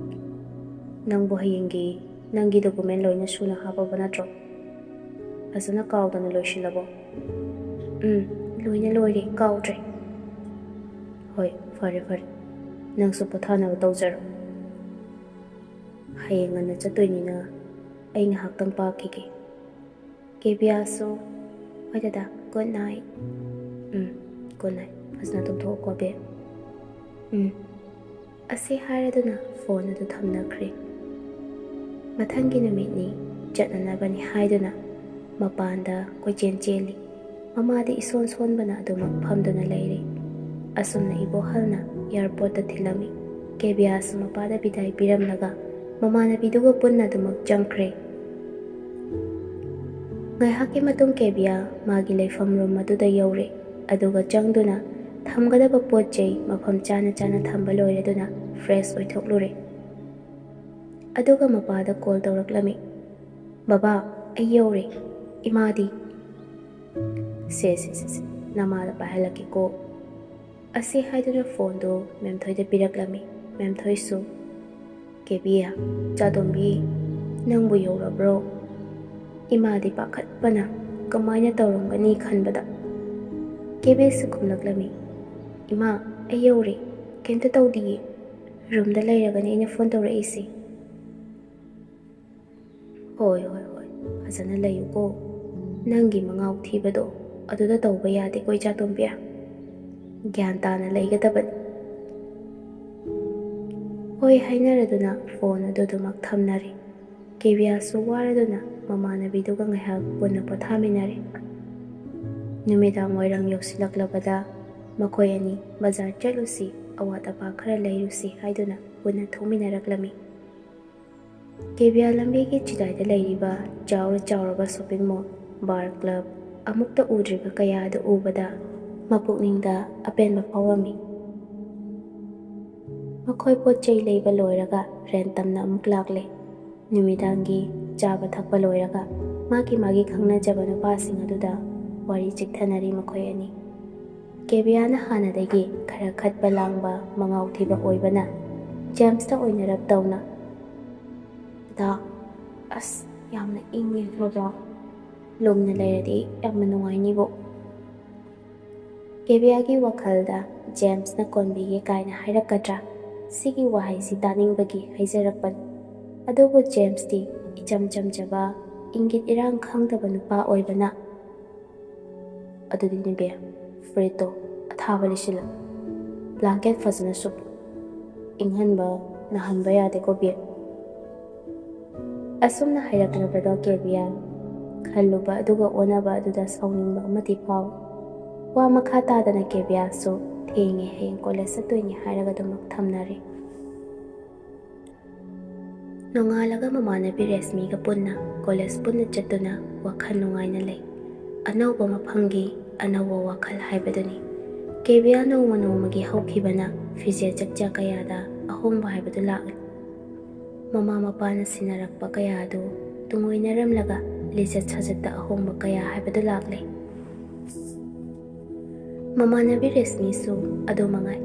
"ꯅꯪꯕꯨ ꯍꯌꯦꯡꯒꯤ ꯅꯪꯒꯤ ꯗꯣꯀꯨꯃꯦꯟ ꯂꯣꯏꯅ ꯁꯨꯅ ꯍꯥꯞꯄꯕ ꯅꯠꯇ꯭ꯔꯣ? ꯐꯖꯅ ꯀꯥꯎꯗꯅ ꯂꯣꯏꯁꯤꯜꯂꯕꯣ?" "ꯎꯝ, ꯂꯣꯏꯅ ꯂꯣꯏꯔꯦ, ꯀꯥꯎꯗ꯭ꯔꯦ꯫" "ꯍꯣꯏ, ꯐꯔꯦ, ꯐꯔꯦ꯫ ꯅꯪꯁꯨ ꯄꯣꯊꯥꯅꯕ ꯇꯧꯖꯔꯣ꯫ ꯍꯌꯦꯡ ꯉꯟꯅ ꯆꯠꯇꯣꯏꯅꯤꯅ ꯑꯩ ꯉꯥꯏꯍꯥꯛꯇꯪ ꯄꯥꯈꯤꯒꯦ꯫" ꯀꯦꯕꯤꯌꯥꯁꯨ, "ꯍꯣꯏ ꯗꯗꯥ, ꯒꯨꯗ ꯅꯥꯏꯠ꯫" "ꯎꯝ, ꯒꯨꯗ ꯅꯥꯏꯠ꯫ ꯐꯖꯅ ꯇꯨꯝꯊꯣꯛꯎꯀꯣ, ꯕꯦ꯫" ꯎꯝ꯫ ꯑꯁꯤ ꯍꯥꯏꯔꯗꯨꯅ ꯐꯣꯟ ꯑꯗꯨ ꯊꯝꯅꯈ꯭ꯔꯦ꯫ ꯃꯊꯪꯒꯤ ꯅꯨꯃꯤꯠꯅꯤ, ꯆꯠꯅꯅꯕꯅꯤ ꯍꯥꯏꯗꯨꯅ ꯃꯄꯥꯟꯗ ꯀꯣꯏꯆꯦꯟ ꯆꯦꯜꯂꯤ꯫ ꯃꯃꯥꯗꯤ ꯏꯁꯣꯟ ꯁꯣꯟꯕꯅ ꯑꯗꯨꯃꯛ ꯐꯝꯗꯨꯅ ꯂꯩꯔꯤ꯫ ꯑꯁꯨꯝꯅ ꯏꯕꯣꯍꯜꯅ ꯑꯦꯌꯥꯔꯄꯣꯔꯠꯇ ꯊꯤꯜꯂꯝꯃꯤ꯫ ꯀꯦꯕꯤꯌꯥꯁꯨ ꯃꯄꯥꯗ ꯕꯤꯗꯥꯏ ꯄꯤꯔꯝꯂꯒ ꯃꯃꯥꯟꯅꯕꯤꯗꯨꯒ ꯄꯨꯟꯅ ꯑꯗꯨꯃꯛ ꯆꯪꯈ꯭ꯔꯦ꯫ ꯉꯥꯏꯍꯥꯛꯀꯤ ꯃꯇꯨꯡ ꯀꯦꯕꯤꯌꯥ ꯃꯥꯒꯤ ꯂꯩꯐꯝ ꯔꯨꯝ ꯑꯗꯨꯗ ꯌꯧꯔꯦ꯫ ꯑꯗꯨꯒ ꯆꯪꯗꯨꯅ ꯊꯝꯒꯗꯕ ꯄꯣꯠ ꯆꯩ ꯃꯐꯝ ꯆꯥꯅ ꯆꯥꯅ ꯊꯝꯕ ꯂꯣꯏꯔꯗꯨꯅ ꯐ꯭ꯔꯦꯁ ꯑꯣꯏꯊꯣꯛꯂꯨꯔꯦ꯫ ꯑꯗꯨꯒ ꯃꯄꯥꯗ ꯀꯣꯜ ꯇꯧꯔꯛꯂꯝꯃꯤ꯫ "ꯕꯕꯥ, ꯑꯩ ꯌꯧꯔꯦ꯫ ꯏꯃꯥꯗꯤ?" "ꯁꯦ, ꯁꯦ, ꯁꯦ, ꯁꯦ, ꯅꯃꯥꯗ ꯄꯥꯏꯍꯜꯂꯛꯀꯦꯀꯣ"꯫ ꯑꯁꯤ ꯍꯥꯏꯗꯨꯅ ꯐꯣꯟꯗꯨ ꯃꯦꯝꯊꯣꯏꯗ ꯄꯤꯔꯛꯂꯝꯃꯤ꯫ ꯃꯦꯝꯊꯣꯏꯁꯨ, "ꯀꯦꯕꯤ, ꯆꯥꯇꯣꯝꯕꯤ, ꯅꯪꯕꯨ ꯌꯧꯔꯕ꯭ꯔꯣ?" ꯏꯃꯥꯗꯤ ꯄꯥꯈꯠꯄꯅ ꯀꯃꯥꯏꯅ ꯇꯧꯔꯝꯒꯅꯤ ꯈꯟꯕꯗ꯫ ꯀꯦꯕꯤꯁꯨ ꯈꯨꯝꯂꯛꯂꯝꯃꯤ, "ꯏꯃꯥ, ꯑꯩ ꯌꯧꯔꯦ꯫ ꯀꯩꯝꯇ ꯇꯧꯗꯤꯌꯦ꯫ ꯔꯨꯝꯗ ꯂꯩꯔꯒꯅꯤ ꯑꯩꯅ ꯐꯣꯟ ꯇꯧꯔꯛꯏꯁꯦ"꯫ "ꯍꯣꯏ, ꯍꯣꯏ, ꯍꯣꯏ꯫ ꯐꯖꯅ ꯂꯩꯌꯨꯀꯣ꯫ ꯅꯪꯒꯤ ꯃꯉꯥꯎ ꯊꯤꯕꯗꯣ ꯑꯗꯨꯗ ꯇꯧꯕ ꯌꯥꯗꯦꯀꯣ, ꯏꯆꯥꯇꯣꯝꯕꯤ꯫ ꯒ꯭ꯌꯥꯟ ꯇꯥꯅ ꯂꯩꯒꯗꯕꯅꯤ"꯫ ꯍꯣꯏ ꯍꯥꯏꯅꯔꯗꯨꯅ ꯐꯣꯟ ꯑꯗꯨ ꯑꯗꯨꯃꯛ ꯊꯝꯅꯔꯦ꯫ ꯀꯦꯕꯤꯌꯥꯁꯨ ꯋꯥꯔꯗꯨꯅ ꯃꯃꯥꯟꯅꯕꯤꯗꯨꯒ ꯉꯥꯏꯍꯥꯛ ꯄꯨꯟꯅ ꯄꯣꯊꯥꯃꯤꯟꯅꯔꯦ꯫ ꯅꯨꯃꯤꯗꯥꯡ ꯋꯥꯏꯔꯝ ꯌꯧꯁꯤꯜꯂꯛꯂꯕꯗ ꯃꯈꯣꯏ ꯑꯅꯤ ꯕꯖꯥꯔ ꯆꯠꯂꯨꯁꯤ, ꯑꯋꯥꯠ ꯑꯄꯥ ꯈꯔ ꯂꯩꯔꯨꯁꯤ ꯍꯥꯏꯗꯨꯅ ꯄꯨꯟꯅ ꯊꯣꯛꯃꯤꯟꯅꯔꯛꯂꯝꯃꯤ꯫ ꯀꯦꯕꯤꯌꯥ ꯂꯝꯕꯤꯒꯤ ꯆꯤꯗꯥꯏꯗ ꯂꯩꯔꯤꯕ ꯆꯥꯎꯔ ꯆꯥꯎꯔꯕ ꯁꯣꯄꯤꯡ ꯃꯣꯜ, ꯕꯥꯔ ꯀ꯭ꯂꯕ, ꯑꯃꯨꯛꯇ ꯎꯗ꯭ꯔꯤꯕ ꯀꯌꯥ ꯑꯗꯨ ꯎꯕꯗ ꯃꯄꯨꯛꯅꯤꯡꯗ ꯑꯄꯦꯟꯕ ꯐꯥꯎꯔꯝꯃꯤ꯫ ꯃꯈꯣꯏ ꯄꯣꯠ ꯆꯩ ꯂꯩꯕ ꯂꯣꯏꯔꯒ ꯔꯦꯟꯇꯝꯅ ꯑꯃꯨꯛ ꯂꯥꯛꯂꯦ꯫ ꯅꯨꯃꯤꯗꯥꯡꯒꯤ ꯆꯥꯕ ꯊꯛꯄ ꯂꯣꯏꯔꯒ ꯃꯥꯒꯤ ꯃꯥꯒꯤ ꯈꯪꯅꯖꯕ ꯅꯨꯄꯥꯁꯤꯡ ꯑꯗꯨꯗ ꯋꯥꯔꯤ ꯆꯤꯛꯊꯅꯔꯤ ꯃꯈꯣꯏ ꯑꯅꯤ꯫ ꯀꯦꯕꯤꯌꯥꯅ ꯍꯥꯟꯅꯗꯒꯤ ꯈꯔ ꯈꯠꯄ ꯂꯥꯡꯕ ꯃꯉꯥꯎ ꯊꯤꯕ ꯑꯣꯏꯕꯅ ꯖꯦꯝꯁꯇ ꯑꯣꯏꯅꯔꯞ ꯇꯧꯅ, "ꯗꯥ, ꯑꯁ, ꯌꯥꯝꯅ ꯏꯪꯉꯦ ꯕꯕꯥ꯫ ꯂꯨꯝꯅ ꯂꯩꯔꯗꯤ ꯌꯥꯝꯅ ꯅꯨꯡꯉꯥꯏꯅꯤꯕꯨ"꯫ ꯀꯦꯕꯤꯌꯥꯒꯤ ꯋꯥꯈꯜꯗ ꯖꯦꯝꯁꯅ ꯀꯣꯟꯕꯤꯒꯦ ꯀꯥꯏꯅ ꯍꯥꯏꯔꯛꯀꯗ꯭ꯔꯥ? ꯁꯤꯒꯤ ꯋꯥꯍꯩꯁꯤ ꯇꯥꯅꯤꯡꯕꯒꯤ ꯍꯥꯏꯖꯔꯛꯄꯅꯤ꯫ ꯑꯗꯨꯕꯨ ꯖꯦꯝꯁꯇꯤ ꯏꯆꯝ ꯆꯝꯖꯕ, ꯏꯪꯒꯤꯠ ꯏꯔꯥꯡ ꯈꯪꯗꯕ ꯅꯨꯄꯥ ꯑꯣꯏꯕꯅ, "ꯑꯗꯨꯗꯤ ꯅꯦꯕꯦ, ꯐꯨꯔꯤꯠꯇꯣ ꯑꯊꯥꯕ ꯂꯤꯠꯁꯤꯜꯂꯨ"꯫ ꯕ꯭ꯂꯥꯡꯀꯦꯠ ꯐꯖꯅ ꯁꯨꯞꯄꯨ꯫ ꯏꯪꯍꯟꯕ ꯅꯥꯍꯟꯕ ꯌꯥꯗꯦꯀꯣ ꯕꯤꯌꯔ꯫ ꯑꯁꯨꯝꯅ ꯍꯥꯏꯔꯛꯂꯕꯗ ꯀꯦꯕꯤꯌꯥ ꯈꯜꯂꯨꯕ ꯑꯗꯨꯒ ꯑꯣꯟꯅꯕ ꯑꯗꯨꯗ ꯁꯥꯎꯅꯤꯡꯕ ꯑꯃꯗꯤ ꯐꯥꯎꯏ꯫ ꯋꯥ ꯃꯈꯥ ꯇꯥꯗꯅ ꯀꯦꯕꯤꯌꯥꯁꯨ ꯊꯦꯡꯉꯦ, ꯍꯌꯦꯡ ꯀꯣꯂꯦꯖ ꯆꯠꯇꯣꯏꯅꯤ ꯍꯥꯏꯔꯒ ꯑꯗꯨꯃꯛ ꯊꯝꯅꯔꯦ꯫ ꯅꯣꯡꯉꯥꯜꯂꯒ ꯃꯃꯥꯟꯅꯕꯤ ꯔꯦꯁꯃꯤꯒ ꯄꯨꯟꯅ ꯀꯣꯂꯦꯖ ꯄꯨꯟꯅ ꯆꯠꯇꯨꯅ ꯋꯥꯈꯜ ꯅꯨꯡꯉꯥꯏꯅ ꯂꯩ꯫ ꯑꯅꯧꯕ ꯃꯐꯝꯒꯤ ꯑꯅꯧꯕ ꯋꯥꯈꯜ ꯍꯥꯏꯕꯗꯨꯅꯤ꯫ ꯀꯦꯕꯤꯌꯥ ꯅꯣꯡꯃ ꯅꯣꯡꯃꯒꯤ ꯍꯧꯈꯤꯕꯅ ꯐꯤꯖꯦꯠ ꯆꯛꯆꯥ ꯀꯌꯥꯗ ꯑꯍꯣꯡꯕ ꯍꯥꯏꯕꯗꯨ ꯂꯥꯛꯂꯤ꯫ ꯃꯃꯥ ꯃꯄꯥꯅ ꯁꯤꯟꯅꯔꯛꯄ ꯀꯌꯥ ꯑꯗꯨ ꯇꯨꯡꯑꯣꯏꯅꯔꯝꯂꯒ ꯂꯤꯆꯠ ꯁꯥꯖꯠꯇ ꯑꯍꯣꯡꯕ ꯀꯌꯥ ꯍꯥꯏꯕꯗꯨ ꯂꯥꯛꯂꯦ꯫ ꯃꯃꯥꯟꯅꯕꯤ ꯔꯦꯁꯃꯤꯁꯨ ꯑꯗꯨ ꯃꯉꯥꯏ꯫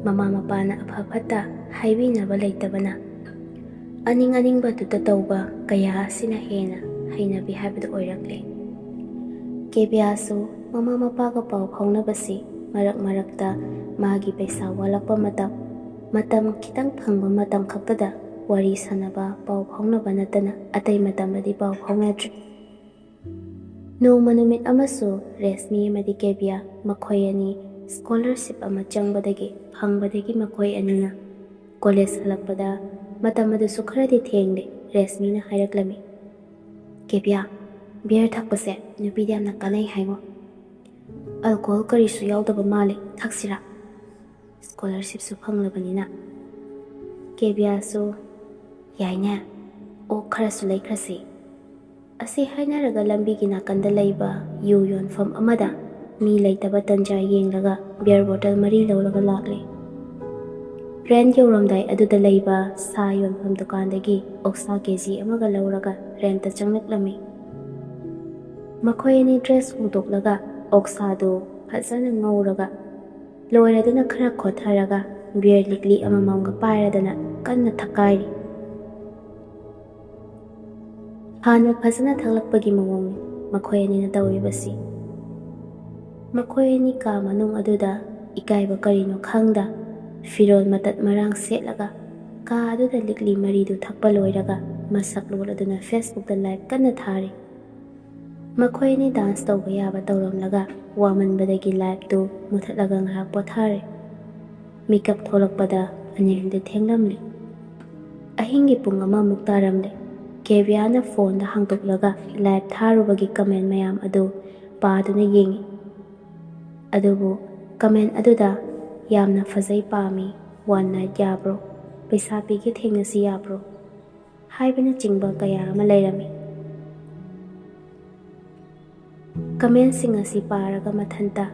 ꯃꯃꯥ ꯃꯄꯥꯅ ꯑꯐ ꯐꯠꯇ ꯍꯥꯏꯕꯤꯅꯕ ꯂꯩꯇꯕꯅ ꯑꯅꯤꯡ ꯑꯅꯤꯡꯕꯗꯨꯗ ꯇꯧꯕ ꯀꯌꯥ ꯑꯁꯤꯅ ꯍꯦꯟꯅ ꯍꯩꯅꯕꯤ ꯍꯥꯏꯕꯗꯨ ꯑꯣꯏꯔꯛꯂꯦ꯫ ꯀꯦꯕꯤꯌꯥꯁꯨ ꯃꯃꯥ ꯃꯄꯥꯒ ꯄꯥꯎ ꯐꯥꯎꯅꯕꯁꯤ ꯃꯔꯛ ꯃꯔꯛꯇ ꯃꯥꯒꯤ ꯄꯩꯁꯥ ꯋꯥꯠꯂꯛꯄ ꯃꯇꯝ, ꯃꯇꯝ ꯈꯤꯇꯪ ꯐꯪꯕ ꯃꯇꯝ ꯈꯛꯇꯗ ꯋꯥꯔꯤ ꯁꯥꯟꯅꯕ, ꯄꯥꯎ ꯐꯥꯎꯅꯕ ꯅꯠꯇꯅ ꯑꯇꯩ ꯃꯇꯝꯗꯗꯤ ꯄꯥꯎ ꯐꯥꯎꯅꯗ꯭ꯔꯦ꯫ ꯅꯣꯡꯃ ꯅꯨꯃꯤꯠ ꯑꯃꯁꯨ ꯔꯦꯁꯃꯤ ꯑꯃꯗꯤ ꯀꯦꯕꯤꯌꯥ ꯃꯈꯣꯏ ꯑꯅꯤ ꯁ꯭ꯀꯣꯂꯔꯁꯤꯞ ꯑꯃ ꯆꯪꯕꯗꯒꯤ ꯐꯪꯕꯗꯒꯤ ꯃꯈꯣꯏ ꯑꯅꯤꯅ ꯀꯣꯂꯦꯖ ꯍꯜꯂꯛꯄꯗ ꯃꯇꯝ ꯑꯗꯨꯁꯨ ꯈꯔꯗꯤ ꯊꯦꯡꯂꯦ꯫ ꯔꯦꯁꯃꯤꯅ ꯍꯥꯏꯔꯛꯂꯝꯃꯤ, "ꯀꯦꯕꯤꯌꯥ, ꯕꯤꯌꯔ ꯊꯛꯄꯁꯦ ꯅꯨꯄꯤꯗ ꯌꯥꯝꯅ ꯀꯥꯟꯅꯩ ꯍꯥꯏꯉꯣ꯫ ꯑꯜꯀꯣꯍꯣꯜ ꯀꯔꯤꯁꯨ ꯌꯥꯎꯗꯕ ꯃꯥꯜꯂꯦ, ꯊꯛꯁꯤꯔꯥ? ꯁ꯭ꯀꯣꯂꯔꯁꯤꯞꯁꯨ ꯐꯪꯂꯕꯅꯤꯅ꯫" ꯀꯦꯕꯤꯌꯥꯁꯨ, "ꯌꯥꯏꯅꯦ, ꯑꯣꯛ ꯈꯔꯁꯨ ꯂꯩꯈ꯭ꯔꯁꯤ꯫" ꯑꯁꯤ ꯍꯥꯏꯅꯔꯒ ꯂꯝꯕꯤꯒꯤ ꯅꯥꯀꯟꯗ ꯂꯩꯕ ꯌꯨ ꯌꯣꯟꯐꯝ ꯑꯃꯗ ꯃꯤ ꯂꯩꯇꯕ ꯇꯟꯖꯥ ꯌꯦꯡꯂꯒ ꯕꯤꯌꯔ ꯕꯣꯇꯜ ꯃꯔꯤ ꯂꯧꯔꯒ ꯂꯥꯛꯂꯦ꯫ ꯔꯦꯟꯠ ꯌꯧꯔꯝꯗꯥꯏ ꯑꯗꯨꯗ ꯂꯩꯕ ꯁꯥ ꯌꯣꯟꯐꯝ ꯗꯨꯀꯥꯟꯗꯒꯤ ꯑꯣꯛꯁꯥ ꯀꯦ ꯖꯤ ꯑꯃꯒ ꯂꯧꯔꯒ ꯔꯦꯟꯠꯇ ꯆꯪꯂꯛꯂꯝꯃꯤ꯫ ꯃꯈꯣꯏ ꯑꯅꯤ ꯗ꯭ꯔꯦꯁ ꯍꯣꯡꯗꯣꯛꯂꯒ ꯑꯣꯛꯁꯥꯗꯨ ꯐꯖꯅ ꯉꯧꯔꯒ ꯂꯣꯏꯔꯗꯨꯅ ꯈꯔ ꯈꯣꯠꯊꯔꯒ ꯕꯤꯌꯔ ꯂꯤꯛꯂꯤ ꯑꯃꯃꯝꯒ ꯄꯥꯏꯔꯗꯅ ꯀꯟꯅ ꯊꯛꯀꯥꯏꯔꯤ꯫ ꯍꯥꯟꯅ ꯐꯖꯅ ꯊꯛꯂꯛꯄꯒꯤ ꯃꯑꯣꯡꯅꯤ ꯃꯈꯣꯏ ꯑꯅꯤꯅ ꯇꯧꯔꯤꯕꯁꯤ꯫ ꯃꯈꯣꯏ ꯑꯅꯤ ꯀꯥ ꯃꯅꯨꯡ ꯑꯗꯨꯗ ꯏꯀꯥꯏꯕ ꯀꯔꯤꯅꯣ ꯈꯪꯗ ꯐꯤꯔꯣꯜ ꯃꯇꯠ ꯃꯔꯥꯡ ꯁꯦꯠꯂꯒ ꯀꯥ ꯑꯗꯨꯗ ꯂꯤꯛꯂꯤ ꯃꯔꯤꯗꯨ ꯊꯛꯄ ꯂꯣꯏꯔꯒ ꯃꯁꯛ ꯂꯣꯜ ꯑꯗꯨꯅ Facebook ꯇ live ꯀꯟꯅ ꯊꯥꯔꯤ꯫ ꯃꯈꯣꯏ ꯑꯅꯤ dance ꯇꯧꯕ ꯌꯥꯕ ꯇꯧꯔꯝꯂꯒ ꯋꯥꯃꯟꯕꯗꯒꯤ live ꯇꯨ ꯃꯨꯊꯠꯂꯒ ꯉꯥꯏꯍꯥꯛ ꯄꯣꯊꯥꯔꯦ꯫ ꯃꯤꯀꯞ ꯊꯣꯛꯂꯛꯄꯗ ꯑꯅꯤꯜꯗꯤ ꯊꯦꯡꯂꯝꯂꯦ꯫ ꯑꯍꯤꯡꯒꯤ ꯄꯨꯡ ꯑꯃꯃꯨꯛ ꯇꯥꯔꯝꯂꯦ꯫ ꯀꯦꯕꯤꯌꯥꯅ ꯐꯣꯟꯗ ꯍꯥꯡꯗꯣꯛꯂꯒ ꯂꯥꯏꯚ ꯊꯥꯔꯨꯕꯒꯤ ꯀꯃꯦꯟ ꯃꯌꯥꯝ ꯑꯗꯨ ꯄꯥꯗꯨꯅ ꯌꯦꯡꯏ꯫ ꯑꯗꯨꯕꯨ ꯀꯃꯦꯟ ꯑꯗꯨꯗ "ꯌꯥꯝꯅ ꯐꯖꯩ, ꯄꯥꯝꯃꯤ, ꯋꯥꯟ ꯅꯥꯏꯠ ꯌꯥꯕ꯭ꯔꯣ? ꯄꯩꯁꯥ ꯄꯤꯒꯦ, ꯊꯦꯡꯅꯁꯤ ꯌꯥꯕ꯭ꯔꯣ?" ꯍꯥꯏꯕꯅꯆꯤꯡꯕ ꯀꯌꯥ ꯑꯃ ꯂꯩꯔꯝꯃꯤ꯫ ꯀꯃꯦꯟꯁꯤꯡ ꯑꯁꯤ ꯄꯥꯔꯒ ꯃꯊꯟꯇ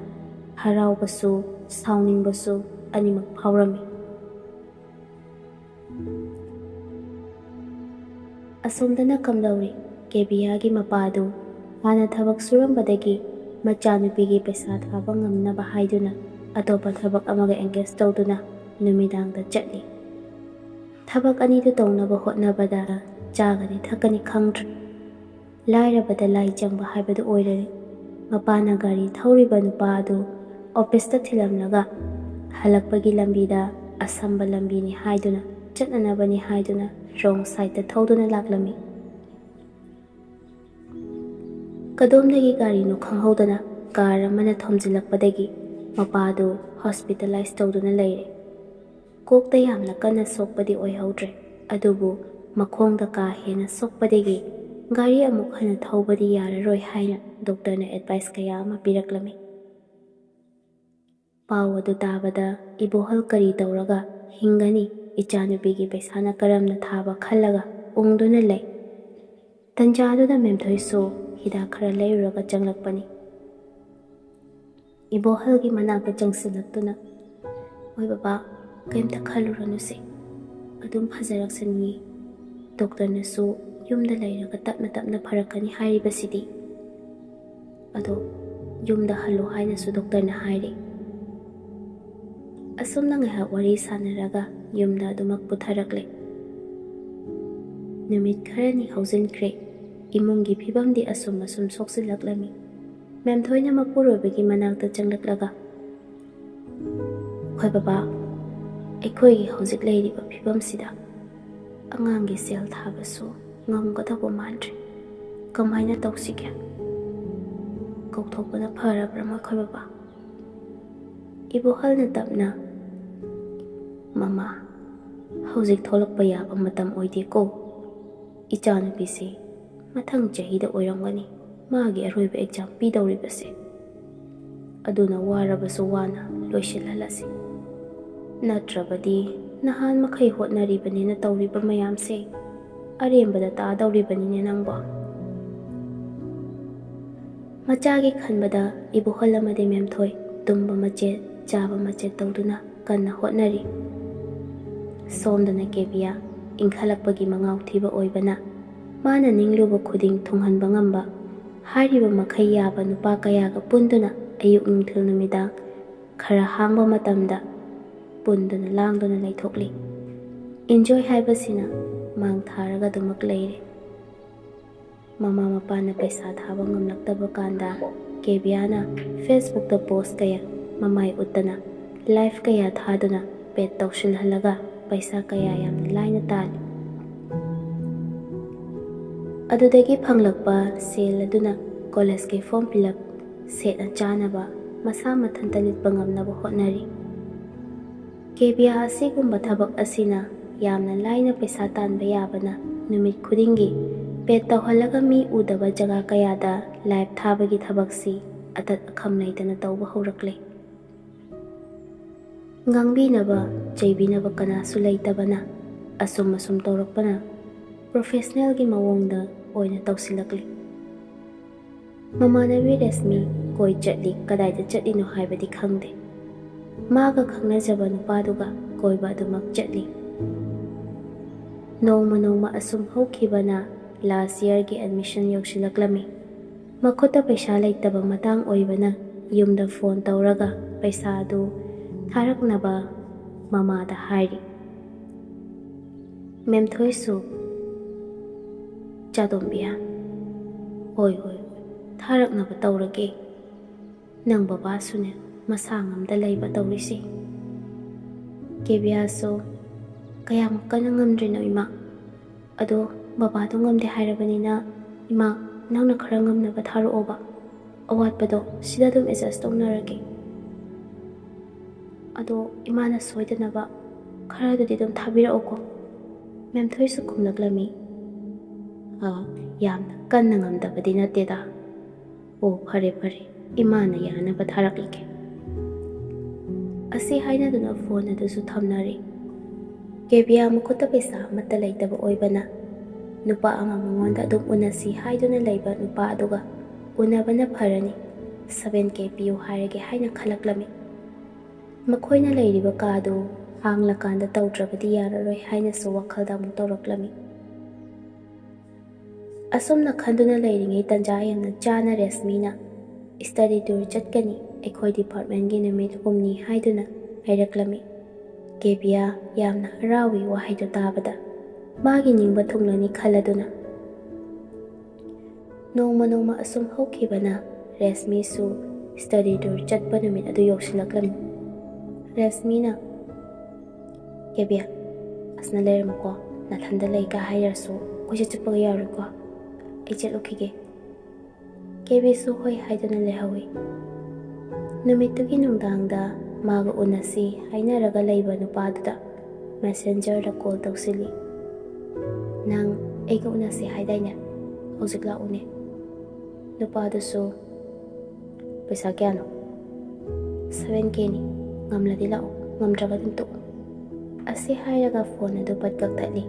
ꯍꯔꯥꯎꯕꯁꯨ ꯁꯥꯎꯅꯤꯡꯕꯁꯨ ꯑꯅꯤꯃꯛ ꯐꯥꯎꯔꯝꯃꯤ꯫ ꯑꯁꯣꯝꯗꯅ ꯀꯝꯗꯧꯔꯤ? ꯀꯦꯕꯤꯌꯥꯒꯤ ꯃꯄꯥꯗꯨ ꯍꯥꯟꯅ ꯊꯕꯛ ꯁꯨꯔꯝꯕꯗꯒꯤ ꯃꯆꯥꯅꯨꯄꯤꯒꯤ ꯄꯩꯁꯥ ꯊꯥꯕ ꯉꯝꯅꯕ ꯍꯥꯏꯗꯨꯅ ꯑꯇꯣꯞꯄ ꯊꯕꯛ ꯑꯃꯒ ꯑꯦꯡꯒꯦꯖ ꯇꯧꯗꯨꯅ ꯅꯨꯃꯤꯗꯥꯡꯗ ꯆꯠꯂꯤ꯫ ꯊꯕꯛ ꯑꯅꯤꯗꯨ ꯇꯧꯅꯕ ꯍꯣꯠꯅꯕꯗ ꯆꯥꯒꯅꯤ ꯊꯛꯀꯅꯤ ꯈꯪꯗ꯭ꯔꯦ꯫ ꯂꯥꯏꯔꯕꯗ ꯂꯥꯏ ꯆꯪꯕ ꯍꯥꯏꯕꯗꯨ ꯑꯣꯏꯔꯦ꯫ ꯃꯄꯥꯅ ꯒꯥꯔꯤ ꯊꯧꯔꯤꯕ ꯅꯨꯄꯥ ꯑꯗꯨ ꯑꯣꯐꯤꯁꯇ ꯊꯤꯜꯂꯝꯂꯒ ꯍꯜꯂꯛꯄꯒꯤ ꯂꯝꯕꯤꯗ ꯑꯁꯝꯕ ꯂꯝꯕꯤꯅꯤ ꯍꯥꯏꯗꯨꯅ, ꯆꯠꯅꯅꯕꯅꯤ ꯍꯥꯏꯗꯨꯅ ꯔꯣꯡ ꯁꯥꯏꯠꯇ ꯊꯧꯗꯨꯅ ꯂꯥꯛꯂꯝꯃꯤ꯫ ꯀꯗꯣꯝꯗꯒꯤ ꯒꯥꯔꯤꯅꯣ ꯈꯪꯍꯧꯗꯅ ꯀꯥꯔ ꯑꯃꯅ ꯊꯣꯝꯖꯤꯜꯂꯛꯄꯗꯒꯤ ꯃꯄꯥꯗꯨ ꯍꯣꯁꯄꯤꯇꯥꯂꯥꯏꯁ ꯇꯧꯗꯨꯅ ꯂꯩꯔꯦ꯫ ꯀꯣꯛꯇ ꯌꯥꯝꯅ ꯀꯟꯅ ꯁꯣꯛꯄꯗꯤ ꯑꯣꯏꯍꯧꯗ꯭ꯔꯦ, ꯑꯗꯨꯕꯨ ꯃꯈꯣꯡꯗ ꯀꯥ ꯍꯦꯟꯅ ꯁꯣꯛꯄꯗꯒꯤ ꯒꯥꯔꯤ ꯑꯃꯨꯛ ꯍꯟꯅ ꯊꯧꯕꯗꯤ ꯌꯥꯔꯔꯣꯏ ꯍꯥꯏꯅ ꯗꯣꯛꯇꯔꯅ ꯑꯦꯗꯚꯥꯏꯁ ꯀꯌꯥ ꯑꯃ ꯄꯤꯔꯛꯂꯝꯃꯤ꯫ ꯄꯥꯎ ꯑꯗꯨ ꯇꯥꯕꯗ ꯏꯕꯣꯍꯜ ꯀꯔꯤ ꯇꯧꯔꯒ ꯍꯤꯡꯒꯅꯤ, ꯏꯆꯥꯅꯨꯄꯤꯒꯤ ꯄꯩꯁꯥꯅ ꯀꯔꯝꯅ ꯊꯥꯕ ꯈꯜꯂꯒ ꯎꯪꯗꯨꯅ ꯂꯩ꯫ ꯇꯟꯖꯥꯗꯨꯗ ꯃꯦꯝꯊꯣꯏꯁꯨ ꯍꯤꯗꯥꯛ ꯈꯔ ꯂꯩꯔꯨꯔꯒ ꯆꯪꯂꯛꯄꯅꯤ꯫ ꯏꯕꯣꯍꯜꯒꯤ ꯃꯅꯥꯛꯇ ꯆꯪꯁꯤꯜꯂꯛꯇꯨꯅ, "ꯍꯣꯏ ꯕꯕꯥ, ꯀꯩꯝꯇ ꯈꯜꯂꯨꯔꯅꯨꯁꯦ, ꯑꯗꯨꯝ ꯐꯖꯔꯛꯁꯅꯤꯌꯦ꯫ ꯗꯣꯛꯇꯔꯅꯁꯨ ꯌꯨꯝꯗ ꯂꯩꯔꯒ ꯇꯞꯅ ꯇꯞꯅ ꯐꯔꯛꯀꯅꯤ ꯍꯥꯏꯔꯤꯕꯁꯤꯗꯤ꯫ ꯑꯗꯣ ꯌꯨꯝꯗ ꯍꯜꯂꯣ ꯍꯥꯏꯅꯁꯨ ꯗꯣꯛꯇꯔꯅ ꯍꯥꯏꯔꯦ꯫" ꯑꯁꯨꯝꯅ ꯉꯥꯏꯍꯥꯛ ꯋꯥꯔꯤ ꯁꯥꯟꯅꯔꯒ ꯌꯨꯝꯗ ꯑꯗꯨꯃꯛ ꯄꯨꯊꯔꯛꯂꯦ꯫ ꯅꯨꯃꯤꯠ ꯈꯔꯅꯤ ꯍꯧꯖꯤꯟꯈ꯭ꯔꯦ꯫ ꯏꯃꯨꯡꯒꯤ ꯐꯤꯕꯝꯗꯤ ꯑꯁꯨꯝ ꯑꯁꯨꯝ ꯁꯣꯛꯆꯤꯜꯂꯛꯂꯝꯃꯤ꯫ ꯃꯦꯝꯊꯣꯏꯅ ꯃꯄꯨꯔꯣꯏꯕꯒꯤ ꯃꯅꯥꯛꯇ ꯆꯪꯂꯛꯂꯒ, "ꯍꯣꯏ ꯕꯕꯥ, ꯑꯩꯈꯣꯏꯒꯤ ꯍꯧꯖꯤꯛ ꯂꯩꯔꯤꯕ ꯐꯤꯕꯝꯁꯤꯗ ꯑꯉꯥꯡꯒꯤ ꯁꯦꯜ ꯊꯥꯕꯁꯨ ꯉꯝꯒꯗꯧꯕ ꯃꯥꯟꯗ꯭ꯔꯦ꯫ ꯀꯃꯥꯏꯅ ꯇꯧꯁꯤꯒꯦ? ꯀꯧꯊꯣꯛꯄꯅ ꯐꯔꯕ꯭ꯔꯥ ꯃꯈꯣꯏ ꯕꯕꯥ?" ꯏꯕꯣꯍꯜꯅ ꯇꯞꯅ, "ꯃꯃꯥ, ꯍꯧꯖꯤꯛ ꯊꯣꯛꯂꯛꯄ ꯌꯥꯕ ꯃꯇꯝ ꯑꯣꯏꯗꯦꯀꯣ꯫ ꯏꯆꯥꯅꯨꯄꯤꯁꯦ ꯃꯊꯪ ꯆꯍꯤꯗ ꯑꯣꯏꯔꯝꯒꯅꯤ ꯃꯥꯒꯤ ꯑꯔꯣꯏꯕ ꯑꯦꯛꯖꯥꯝ ꯄꯤꯗꯧꯔꯤꯕꯁꯦ꯫ ꯑꯗꯨꯅ ꯋꯥꯔꯕꯁꯨ ꯋꯥꯅ ꯂꯣꯏꯁꯤꯜꯍꯜꯂꯁꯤ꯫ ꯅꯠꯇ꯭ꯔꯕꯗꯤ ꯅꯍꯥꯟ ꯃꯈꯩ ꯍꯣꯠꯅꯔꯤꯕꯅꯤꯅ ꯇꯧꯔꯤꯕ ꯃꯌꯥꯝꯁꯦ ꯑꯔꯦꯝꯕꯗ ꯇꯥꯗꯧꯔꯤꯕꯅꯤꯅꯦ ꯅꯪꯕꯣ"꯫ ꯃꯆꯥꯒꯤ ꯈꯟꯕꯗ ꯏꯕꯣꯍꯜ ꯑꯃꯗꯤ ꯃꯦꯝꯊꯣꯏ ꯇꯨꯝꯕ ꯃꯆꯦꯠ, ꯆꯥꯕ ꯃꯆꯦꯠ ꯇꯧꯗꯨꯅ ꯀꯟꯅ ꯍꯣꯠꯅꯔꯤ꯫ ꯁꯣꯝꯗꯅ ꯀꯦꯕꯤꯌꯥ ꯏꯟꯈꯠꯂꯛꯄꯒꯤ ꯃꯉꯥꯎ ꯊꯤꯕ ꯑꯣꯏꯕꯅ, ꯃꯥꯅ ꯅꯤꯡꯂꯨꯕ ꯈꯨꯗꯤꯡ ꯊꯨꯡꯍꯟꯕ ꯉꯝꯕ, ꯍꯥꯏꯔꯤꯕ ꯃꯈꯩ ꯌꯥꯕ ꯅꯨꯄꯥ ꯀꯌꯥꯒ ꯄꯨꯟꯗꯨꯅ ꯑꯌꯨꯛ, ꯅꯨꯡꯊꯤꯜ, ꯅꯨꯃꯤꯗꯥꯡ ꯈꯔ ꯍꯥꯡꯕ ꯃꯇꯝꯗ ꯄꯨꯟꯗꯨꯅ ꯂꯥꯡꯗꯨꯅ ꯂꯩꯊꯣꯛꯂꯤ꯫ ꯏꯟꯖꯣꯏ ꯍꯥꯏꯕꯁꯤꯅ ꯃꯥꯡ ꯊꯥꯔꯒ ꯑꯗꯨꯃꯛ ꯂꯩꯔꯦ꯫ ꯃꯃꯥ ꯃꯄꯥꯅ ꯄꯩꯁꯥ ꯊꯥꯕ ꯉꯝꯂꯛꯇꯕ ꯀꯥꯟꯗ, ꯀꯦꯕꯤꯌꯥꯅ ꯐꯦꯁꯕꯨꯛꯇ ꯄꯣꯁ ꯀꯌꯥ, ꯃꯃꯥꯏ ꯎꯠꯇꯅ ꯂꯥꯏꯐ ꯀꯌꯥ ꯊꯥꯗꯨꯅ ꯄꯦꯠ ꯇꯧꯁꯤꯜꯍꯜꯂꯒ ꯄꯩꯁꯥ ꯀꯌꯥ ꯌꯥꯝꯅ ꯂꯥꯏꯅ ꯇꯥꯜꯂꯤ꯫ ꯑꯗꯨꯗꯒꯤ ꯐꯪꯂꯛꯄ ꯁꯦꯜ ꯑꯗꯨꯅ ꯀꯣꯂꯦꯖꯀꯤ ꯐꯣꯔꯝ ꯐꯤꯜ ꯑꯞ, ꯁꯦꯠꯅ ꯆꯥꯅꯕ, ꯃꯁꯥ ꯃꯊꯟꯇ ꯂꯤꯠꯄ ꯉꯝꯅꯕ ꯍꯣꯠꯅꯔꯤ꯫ ꯀꯦꯕꯤꯌꯥ ꯑꯁꯤꯒꯨꯝꯕ ꯊꯕꯛ ꯑꯁꯤꯅ ꯌꯥꯝꯅ ꯂꯥꯏꯅ ꯄꯩꯁꯥ ꯇꯥꯟꯕ ꯌꯥꯕꯅ, ꯅꯨꯃꯤꯠ ꯈꯨꯗꯤꯡꯒꯤ ꯄꯦꯠ ꯇꯧꯍꯜꯂꯒ ꯃꯤ ꯎꯗꯕ ꯖꯒꯥ ꯀꯌꯥꯗ ꯂꯥꯏꯐ ꯊꯥꯕꯒꯤ ꯊꯕꯛꯁꯤ ꯑꯇꯠ ꯑꯈꯝ ꯂꯩꯇꯅ ꯇꯧꯕ ꯍꯧꯔꯛꯂꯦ꯫ ꯉꯥꯡꯕꯤꯅꯕ, ꯆꯩꯕꯤꯅꯕ ꯀꯅꯥꯁꯨ ꯂꯩꯇꯕꯅ, ꯑꯁꯨꯝ ꯑꯁꯨꯝ ꯇꯧꯔꯛꯄꯅ ꯄ꯭ꯔꯣꯐꯦꯁꯅꯦꯜꯒꯤ ꯃꯑꯣꯡꯗ ꯑꯣꯏꯅ ꯇꯧꯁꯤꯜꯂꯛꯂꯤ꯫ ꯃꯃꯥꯟꯅꯕꯤ ꯔꯦꯁꯃꯤ ꯀꯣꯏ ꯆꯠꯂꯤ, ꯀꯗꯥꯏꯗ ꯆꯠꯂꯤꯅꯣ ꯍꯥꯏꯕꯗꯤ ꯈꯪꯗꯦ꯫ ꯃꯥꯒ ꯈꯪꯅꯖꯕ ꯅꯨꯄꯥꯗꯨꯒ ꯀꯣꯏꯕ ꯑꯗꯨꯃꯛ ꯆꯠꯂꯤ꯫ ꯅꯣꯡꯃ ꯅꯣꯡꯃ ꯑꯁꯨꯝ ꯍꯧꯈꯤꯕꯅ ꯂꯥꯁ ꯌꯔꯒꯤ ꯑꯦꯗꯃꯤꯁꯟ ꯌꯧꯁꯤꯜꯂꯛꯂꯝꯃꯤ꯫ ꯃꯈꯨꯠꯇ ꯄꯩꯁꯥ ꯂꯩꯇꯕ ꯃꯇꯥꯡ ꯑꯣꯏꯕꯅ ꯌꯨꯝꯗ ꯐꯣꯟ ꯇꯧꯔꯒ ꯄꯩꯁꯥ ꯑꯗꯨ ꯊꯥꯔꯛꯅꯕ ꯃꯃꯥꯗ ꯍꯥꯏꯔꯤ꯫ ꯃꯦꯝꯊꯣꯏꯁꯨ, "ꯆꯥꯗꯣꯝꯕꯤꯌꯥ, ꯍꯣꯏ, ꯍꯣꯏ, ꯍꯣꯏ, ꯊꯥꯔꯛꯅꯕ ꯇꯧꯔꯒꯦ꯫ ꯅꯪ ꯕꯕꯥꯁꯨꯅꯦ ꯃꯁꯥ ꯉꯝꯗ ꯂꯩꯕ ꯇꯧꯔꯤꯁꯦ"꯫ ꯀꯦꯕꯤꯌꯥꯁꯨ, "ꯀꯌꯥꯝ ꯀꯟꯅ ꯉꯝꯗ꯭ꯔꯤꯅꯣ ꯏꯃꯥ? ꯑꯗꯣ ꯕꯕꯥꯗꯣ ꯉꯝꯗꯦ ꯍꯥꯏꯔꯕꯅꯤꯅ, ꯏꯃꯥ, ꯅꯪꯅ ꯈꯔ ꯉꯝꯅꯕ ꯊꯥꯔꯛꯑꯣꯕ꯫ ꯑꯋꯥꯠꯄꯗꯣ ꯁꯤꯗ ꯑꯗꯨꯝ ꯑꯦꯗꯖꯁ ꯇꯧꯅꯔꯒꯦ꯫ ꯑꯗꯣ ꯏꯃꯥꯅ ꯁꯣꯏꯗꯅꯕ "ꯈꯔꯗꯨꯗꯤ ꯑꯗꯨꯝ ꯊꯥꯕꯤꯔꯛꯎꯀꯣ," ꯃꯦꯝꯊꯣꯏꯁꯨ ꯈꯨꯝꯂꯛꯂꯝꯃꯤ꯫ "ꯑꯥ, ꯌꯥꯝꯅ ꯀꯟꯅ ꯉꯝꯗꯕꯗꯤ ꯅꯠꯇꯦꯗ꯫ ꯑꯣ, ꯐꯔꯦ ꯐꯔꯦ, ꯏꯃꯥꯅ ꯌꯥꯅꯕ ꯊꯥꯔꯛꯂꯒꯦ" ꯑꯁꯤ ꯍꯥꯏꯅꯗꯨꯅ ꯐꯣꯟ ꯑꯗꯨꯁꯨ ꯊꯝꯅꯔꯦ꯫ ꯀꯦꯕꯤꯌꯥ ꯃꯈꯨꯠꯇ ꯄꯩꯁꯥ ꯑꯃꯠꯇ ꯂꯩꯇꯕ ꯑꯣꯏꯕꯅ, ꯅꯨꯄꯥ ꯑꯃ ꯃꯉꯣꯟꯗ ꯑꯗꯨꯝ ꯎꯅꯁꯤ ꯍꯥꯏꯗꯨꯅ ꯂꯩꯕ ꯅꯨꯄꯥ ꯑꯗꯨꯒ ꯎꯅꯕꯅ ꯐꯔꯅꯤ, "ꯁꯚꯦꯟ ꯀꯦ ꯄꯤꯌꯨ ꯍꯥꯏꯔꯒꯦ" ꯍꯥꯏꯅ ꯈꯜꯂꯛꯂꯝꯃꯤ꯫ ꯃꯈꯣꯏꯅ ꯂꯩꯔꯤꯕ ꯀꯥꯗꯨ ꯍꯥꯡꯂꯀꯥꯟꯗ ꯇꯧꯗ꯭ꯔꯕꯗꯤ ꯌꯥꯔꯔꯣꯏ ꯍꯥꯏꯅꯁꯨ ꯋꯥꯈꯜꯗ ꯑꯃꯨꯛ ꯇꯧꯔꯛꯂꯝꯃꯤ꯫ ꯑꯁꯨꯝꯅ ꯈꯟꯗꯨꯅ ꯂꯩꯔꯤꯉꯩ ꯇꯟꯖꯥ ꯌꯥꯝꯅ ꯆꯥꯅ ꯔꯦꯁꯃꯤꯅ "ꯁ꯭ꯇꯗꯤ ꯇꯨꯔ ꯆꯠꯀꯅꯤ ꯑꯩꯈꯣꯏ ꯗꯤꯄꯥꯔꯠꯃꯦꯟꯒꯤ ꯅꯨꯃꯤꯠ ꯍꯨꯝꯅꯤ" ꯍꯥꯏꯗꯨꯅ ꯍꯥꯏꯔꯛꯂꯝꯃꯤ꯫ ꯀꯦꯕꯤꯌꯥ ꯌꯥꯝꯅ ꯍꯔꯥꯎꯏ ꯋꯥꯍꯩꯗꯨ ꯇꯥꯕꯗ꯫ ꯃꯥꯒꯤ ꯅꯤꯡꯕ ꯊꯨꯡꯂꯅꯤ ꯈꯜꯂꯗꯨꯅ꯫ ꯅꯣꯡꯃ ꯅꯣꯡꯃ ꯑꯁꯨꯝ ꯍꯧꯈꯤꯕꯅ ꯔꯦꯁꯃꯤꯁꯨ ꯁ꯭ꯇꯗꯤ ꯇꯨꯔ ꯆꯠꯄ ꯅꯨꯃꯤꯠ ꯑꯗꯨ ꯌꯧꯁꯤꯜꯂꯛꯂꯝꯃꯤ꯫ ꯔꯦꯁꯃꯤꯅ, "ꯀꯦꯕꯤꯌꯥ, ꯑꯁꯅ ꯂꯩꯔꯝꯃꯨꯀꯣ, ꯅꯥꯊꯟꯗ ꯂꯩꯒ ꯍꯥꯏꯔꯁꯨ ꯀꯣꯏꯆꯠ ꯆꯠꯄꯒ ꯌꯥꯔꯣꯏꯀꯣ, ꯑꯩ ꯆꯠꯂꯨꯈꯤꯒꯦ"꯫ ꯀꯦꯕꯤꯁꯨ ꯍꯣꯏ ꯍꯥꯏꯗꯨꯅ ꯂꯩꯍꯧꯏ꯫ ꯅꯨꯃꯤꯠꯇꯨꯒꯤ ꯅꯨꯡꯗꯥꯡꯗ ꯃꯥꯒ ꯎꯅꯁꯤ ꯍꯥꯏꯅꯔꯒ ꯂꯩꯕ ꯅꯨꯄꯥꯗꯨꯗ ꯃꯦꯁꯦꯟꯖꯔꯗ ꯀꯣꯜ ꯇꯧꯁꯤꯜꯂꯤ꯫ "ꯅꯪ ꯑꯩꯒ ꯎꯅꯁꯤ ꯍꯥꯏꯗꯥꯏꯅꯦ? ꯍꯧꯖꯤꯛ ꯂꯥꯛꯎꯅꯦ"꯫ ꯅꯨꯄꯥꯗꯨꯁꯨ, "ꯄꯩꯁꯥ ꯀꯌꯥꯅꯣ?" "ꯁꯚꯦꯟ ꯀꯦꯅꯤ꯫ ꯉꯝꯂꯗꯤ ꯂꯥꯛꯎ, ꯉꯝꯗ꯭ꯔꯒꯗꯤ ꯇꯣꯛꯎ"꯫ ꯑꯁꯤ ꯍꯥꯏꯔꯒ ꯐꯣꯟ ꯑꯗꯨ ꯄꯠ ꯀꯛꯊꯠꯂꯤ꯫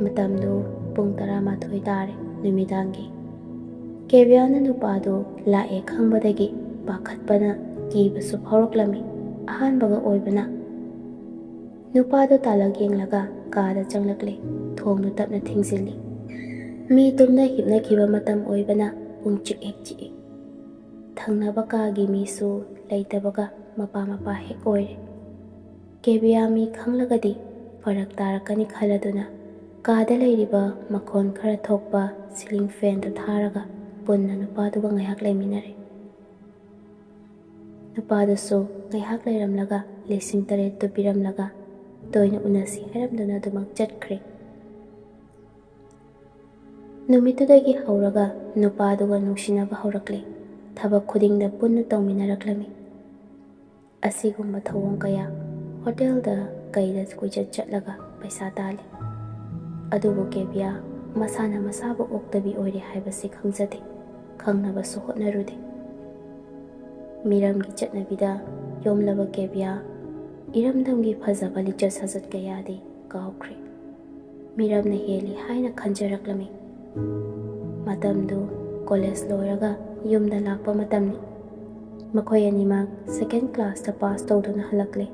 ꯃꯇꯝꯗꯨ ꯄꯨꯡ ꯇꯔꯥꯃꯥꯊꯣꯏ ꯇꯥꯔꯦ ꯅꯨꯃꯤꯗꯥꯡꯒꯤ꯫ ꯀꯦꯕꯤꯌꯥꯅ ꯅꯨꯄꯥꯗꯨ ꯂꯥꯛꯑꯦ ꯈꯪꯕꯗꯒꯤ ꯄꯥꯈꯠꯄꯅ ꯀꯤꯕꯁꯨ ꯐꯥꯎꯔꯛꯂꯝꯃꯤ꯫ ꯑꯍꯥꯟꯕꯒ ꯑꯣꯏꯕꯅ꯫ ꯅꯨꯄꯥꯗꯨ ꯇꯥꯂꯛ ꯌꯦꯡꯂꯒ ꯀꯥꯗ ꯆꯪꯂꯛꯂꯦ꯫ ꯊꯣꯡꯗꯨ ꯇꯞꯅ ꯊꯤꯡꯖꯤꯜꯂꯤ꯫ ꯃꯤ ꯇꯨꯝꯅ ꯍꯤꯞꯅꯈꯤꯕ ꯃꯇꯝ ꯑꯣꯏꯕꯅ ꯄꯨꯡ ꯆꯤꯛ ꯍꯦꯛ ꯆꯤꯛꯏ꯫ ꯊꯪꯅꯕ ꯀꯥꯒꯤ ꯃꯤꯁꯨ ꯂꯩꯇꯕꯒ ꯃꯄꯥ ꯃꯄꯥ ꯍꯦꯛ ꯑꯣꯏꯔꯦ꯫ ꯀꯦꯕꯤꯌꯥ ꯃꯤ ꯈꯪꯂꯒꯗꯤ ꯐꯔꯛ ꯇꯥꯔꯛꯀꯅꯤ ꯈꯜꯂꯗꯨꯅ ꯀꯥꯗ ꯂꯩꯔꯤꯕ ꯃꯈꯣꯟ ꯈꯔ ꯊꯣꯛꯄ ꯁꯤꯂꯤꯡ ꯐꯦꯟꯗꯨ ꯊꯥꯔꯒ ꯄꯨꯟꯅ ꯅꯨꯄꯥꯗꯨꯒ ꯉꯥꯏꯍꯥꯛ ꯂꯩꯃꯤꯟꯅꯔꯦ꯫ ꯅꯨꯄꯥꯗꯨꯁꯨ ꯉꯥꯏꯍꯥꯛ ꯂꯩꯔꯝꯂꯒ ꯂꯤꯁꯤꯡ ꯇꯔꯦꯠꯇꯨ ꯄꯤꯔꯝꯂꯒ ꯇꯣꯏꯅ ꯎꯅꯁꯤ ꯍꯥꯏꯔꯝꯗꯨꯅ ꯑꯗꯨꯃꯛ ꯆꯠꯈ꯭ꯔꯦ꯫ ꯅꯨꯃꯤꯠꯇꯨꯗꯒꯤ ꯍꯧꯔꯒ ꯅꯨꯄꯥꯗꯨꯒ ꯅꯨꯡꯁꯤꯅꯕ ꯍꯧꯔꯛꯂꯦ꯫ ꯊꯕꯛ ꯈꯨꯗꯤꯡꯗ ꯄꯨꯟꯅ ꯇꯧꯃꯤꯟꯅꯔꯛꯂꯝꯃꯤ꯫ ꯑꯁꯤꯒꯨꯝꯕ ꯊꯧꯑꯣꯡ ꯀꯌꯥ ꯍꯣꯇꯦꯜꯗ ꯀꯩꯗ ꯀꯣꯏꯆꯠ ꯆꯠꯂꯒ ꯄꯩꯁꯥ ꯇꯥꯜꯂꯤ꯫ ꯑꯗꯨꯕꯨ ꯀꯦꯕꯤꯌꯥ ꯃꯁꯥꯅ ꯃꯁꯥꯕꯨ ꯑꯣꯛꯇꯕꯤ ꯑꯣꯏꯔꯦ ꯍꯥꯏꯕꯁꯤ ꯈꯪꯖꯗꯦ, ꯈꯪꯅꯕꯁꯨ ꯍꯣꯠꯅꯔꯨꯗꯦ꯫ ꯃꯤꯔꯝꯒꯤ ꯆꯠꯅꯕꯤꯗ ꯌꯣꯝꯂꯕ ꯀꯦꯕꯤꯌꯥ ꯏꯔꯝꯗꯝꯒꯤ ꯐꯖꯕ ꯂꯤꯆꯠ ꯁꯥꯖꯠ ꯀꯌꯥꯗꯤ ꯀꯥꯎꯈ꯭ꯔꯦ꯫ ꯃꯤꯔꯝꯅ ꯍꯦꯜꯂꯤ ꯍꯥꯏꯅ ꯈꯟꯖꯔꯛꯂꯝꯃꯤ꯫ ꯃꯇꯝꯗꯨ ꯀꯣꯂꯦꯖ ꯂꯣꯏꯔꯒ ꯌꯨꯝꯗ ꯂꯥꯛꯄ ꯃꯇꯝꯅꯤ꯫ ꯃꯈꯣꯏ ꯑꯅꯤꯃꯛ ꯁꯦꯀꯦꯟ ꯀ꯭ꯂꯥꯁꯇ ꯄꯥꯁ ꯇꯧꯗꯨꯅ ꯍꯜꯂꯛꯂꯦ꯫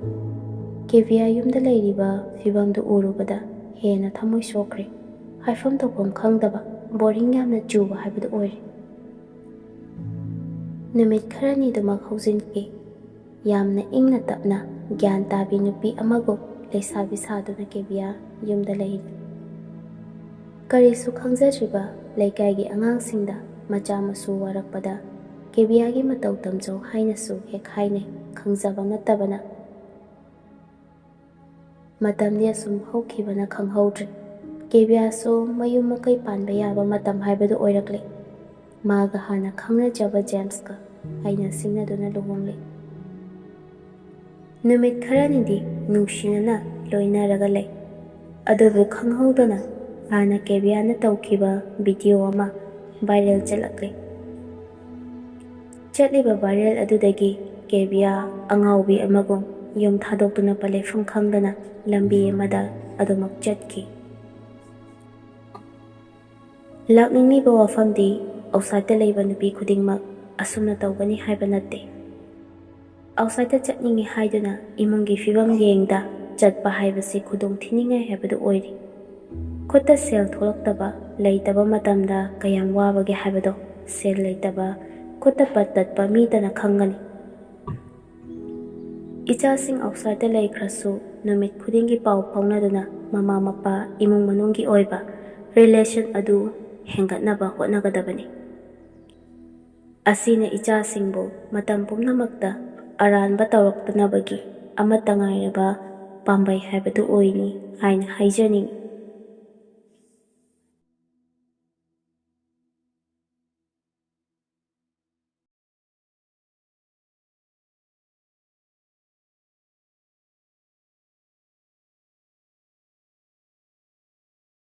ꯀꯦꯕꯤꯌꯥ ꯌꯨꯝꯗ ꯂꯩꯔꯤꯕ ꯐꯤꯕꯝꯗꯨ ꯎꯔꯨꯕꯗ ꯍꯦꯟꯅ ꯊꯃꯣꯏ ꯁꯣꯛꯈ꯭ꯔꯦ꯫ ꯍꯥꯏꯐꯝ ꯇꯧꯐꯝ ꯈꯪꯗꯕ, ꯕꯣꯔꯤꯡ ꯌꯥꯝꯅ ꯆꯨꯕ ꯍꯥꯏꯕꯗꯨ ꯑꯣꯏꯔꯦ꯫ ꯅꯨꯃꯤꯠ ꯈꯔꯅꯤꯗꯨꯃꯛ ꯍꯧꯖꯤꯟꯈꯤ꯫ ꯌꯥꯝꯅ ꯏꯪꯅ ꯇꯞꯅ ꯒ꯭ꯌꯥꯟ ꯇꯥꯕꯤ ꯅꯨꯄꯤ ꯑꯃꯒꯨꯝ ꯂꯩꯁꯥꯕꯤ ꯁꯥꯗꯨꯅ ꯀꯦꯕꯤꯌꯥ ꯌꯨꯝꯗ ꯂꯩꯔꯤ꯫ ꯀꯔꯤꯁꯨ ꯈꯪꯖꯗ꯭ꯔꯤꯕ ꯂꯩꯀꯥꯏꯒꯤ ꯑꯉꯥꯡꯁꯤꯡꯗ ꯃꯆꯥ ꯃꯁꯨ ꯋꯥꯔꯛꯄꯗ ꯀꯦꯕꯤꯌꯥꯒꯤ ꯃꯇꯧ ꯇꯝꯖꯧ ꯍꯥꯏꯅꯁꯨ ꯍꯦꯛ ꯍꯥꯏꯅꯩ, ꯈꯪꯖꯕ ꯅꯠꯇꯕꯅ꯫ ꯃꯇꯝꯗꯤ ꯑꯁꯨꯝ ꯍꯧꯈꯤꯕꯅ ꯈꯪꯍꯧꯗ꯭ꯔꯦ꯫ ꯀꯦꯕꯤꯌꯥꯁꯨ ꯃꯌꯨꯝ ꯃꯀꯩ ꯄꯥꯟꯕ ꯌꯥꯕ ꯃꯇꯝ ꯍꯥꯏꯕꯗꯨ ꯑꯣꯏꯔꯛꯂꯦ꯫ ꯃꯥꯒ ꯍꯥꯟꯅ ꯈꯪꯅꯖꯕ ꯖꯦꯝꯁꯀ ꯑꯩꯅ ꯁꯤꯡꯅꯗꯨꯅ ꯂꯨꯍꯣꯡꯂꯦ꯫ ꯅꯨꯃꯤꯠ ꯈꯔꯅꯤꯗꯤ ꯅꯨꯡꯁꯤꯅꯅ ꯂꯣꯏꯅꯔꯒ ꯂꯩ꯫ ꯑꯗꯨꯕꯨ ꯈꯪꯍꯧꯗꯅ ꯍꯥꯟꯅ ꯀꯦꯕꯤꯌꯥꯅ ꯇꯧꯈꯤꯕ ꯚꯤꯗꯤꯑꯣ ꯑꯃ ꯚꯥꯏꯔꯦꯜ ꯆꯠꯂꯛꯂꯦ꯫ ꯆꯠꯂꯤꯕ ꯚꯥꯏꯔꯦꯜ ꯑꯗꯨꯗꯒꯤ ꯀꯦꯕꯤꯌꯥ ꯑꯉꯥꯎꯕꯤ ꯑꯃꯒꯨꯝ ꯌꯨꯝ ꯊꯥꯗꯣꯛꯇꯨꯅ ꯄꯂꯦꯐꯝ ꯈꯪꯗꯅ ꯂꯝꯕꯤ ꯑꯃꯗ ꯑꯗꯨꯃꯛ ꯆꯠꯈꯤ꯫ ꯂꯥꯛꯅꯤꯡꯂꯤꯕ ꯋꯥꯐꯝꯗꯤ ꯑꯥꯎꯠꯁꯥꯏꯗꯇ ꯂꯩꯕ ꯅꯨꯄꯤ ꯈꯨꯗꯤꯡꯃꯛ ꯑꯁꯨꯝꯅ ꯇꯧꯒꯅꯤ ꯍꯥꯏꯕ ꯅꯠꯇꯦ꯫ ꯑꯥꯎꯠꯁꯥꯏꯗꯇ ꯆꯠꯅꯤꯡꯉꯤ ꯍꯥꯏꯗꯨꯅ ꯏꯃꯨꯡꯒꯤ ꯐꯤꯕꯝ ꯌꯦꯡꯗ ꯆꯠꯄ ꯍꯥꯏꯕꯁꯤ ꯈꯨꯗꯣꯡ ꯊꯤꯅꯤꯡꯉꯥꯏ ꯍꯥꯏꯕꯗꯨ ꯑꯣꯏꯔꯤ꯫ ꯈꯨꯠꯇ ꯁꯦꯜ ꯊꯣꯛꯂꯛꯇꯕ, ꯂꯩꯇꯕ ꯃꯇꯝꯗ ꯀꯌꯥꯝ ꯋꯥꯕꯒꯦ ꯍꯥꯏꯕꯗꯣ ꯁꯦꯜ ꯂꯩꯇꯕ, ꯈꯨꯠꯇ ꯄꯠ ꯇꯠꯄ ꯃꯤꯇꯅ ꯈꯪꯒꯅꯤ꯫ ꯏꯆꯥꯁꯤꯡ ꯑꯥꯎꯠꯁꯥꯏꯗꯇ ꯂꯩꯈ꯭ꯔꯁꯨ ꯅꯨꯃꯤꯠ ꯈꯨꯗꯤꯡꯒꯤ ꯄꯥꯎ ꯐꯥꯎꯅꯗꯨꯅ ꯃꯃꯥ ꯃꯄꯥ, ꯏꯃꯨꯡ ꯃꯅꯨꯡꯒꯤ ꯑꯣꯏꯕ ꯔꯤꯂꯦꯁꯟ ꯑꯗꯨ ꯍꯦꯟꯒꯠꯅꯕ ꯍꯣꯠꯅꯒꯗꯕꯅꯤ꯫ ꯑꯁꯤꯅ ꯏꯆꯥꯁꯤꯡꯕꯨ ꯃꯇꯝ ꯄꯨꯝꯅꯃꯛꯇ ꯑꯔꯥꯟꯕ ꯇꯧꯔꯛꯇꯅꯕꯒꯤ ꯑꯃꯠꯇ ꯉꯥꯏꯔꯕ ꯄꯥꯝꯕꯩ ꯍꯥꯏꯕꯗꯨ ꯑꯣꯏꯅꯤ ꯍꯥꯏꯅ ꯍꯥꯏꯖꯅꯤꯡꯏ꯫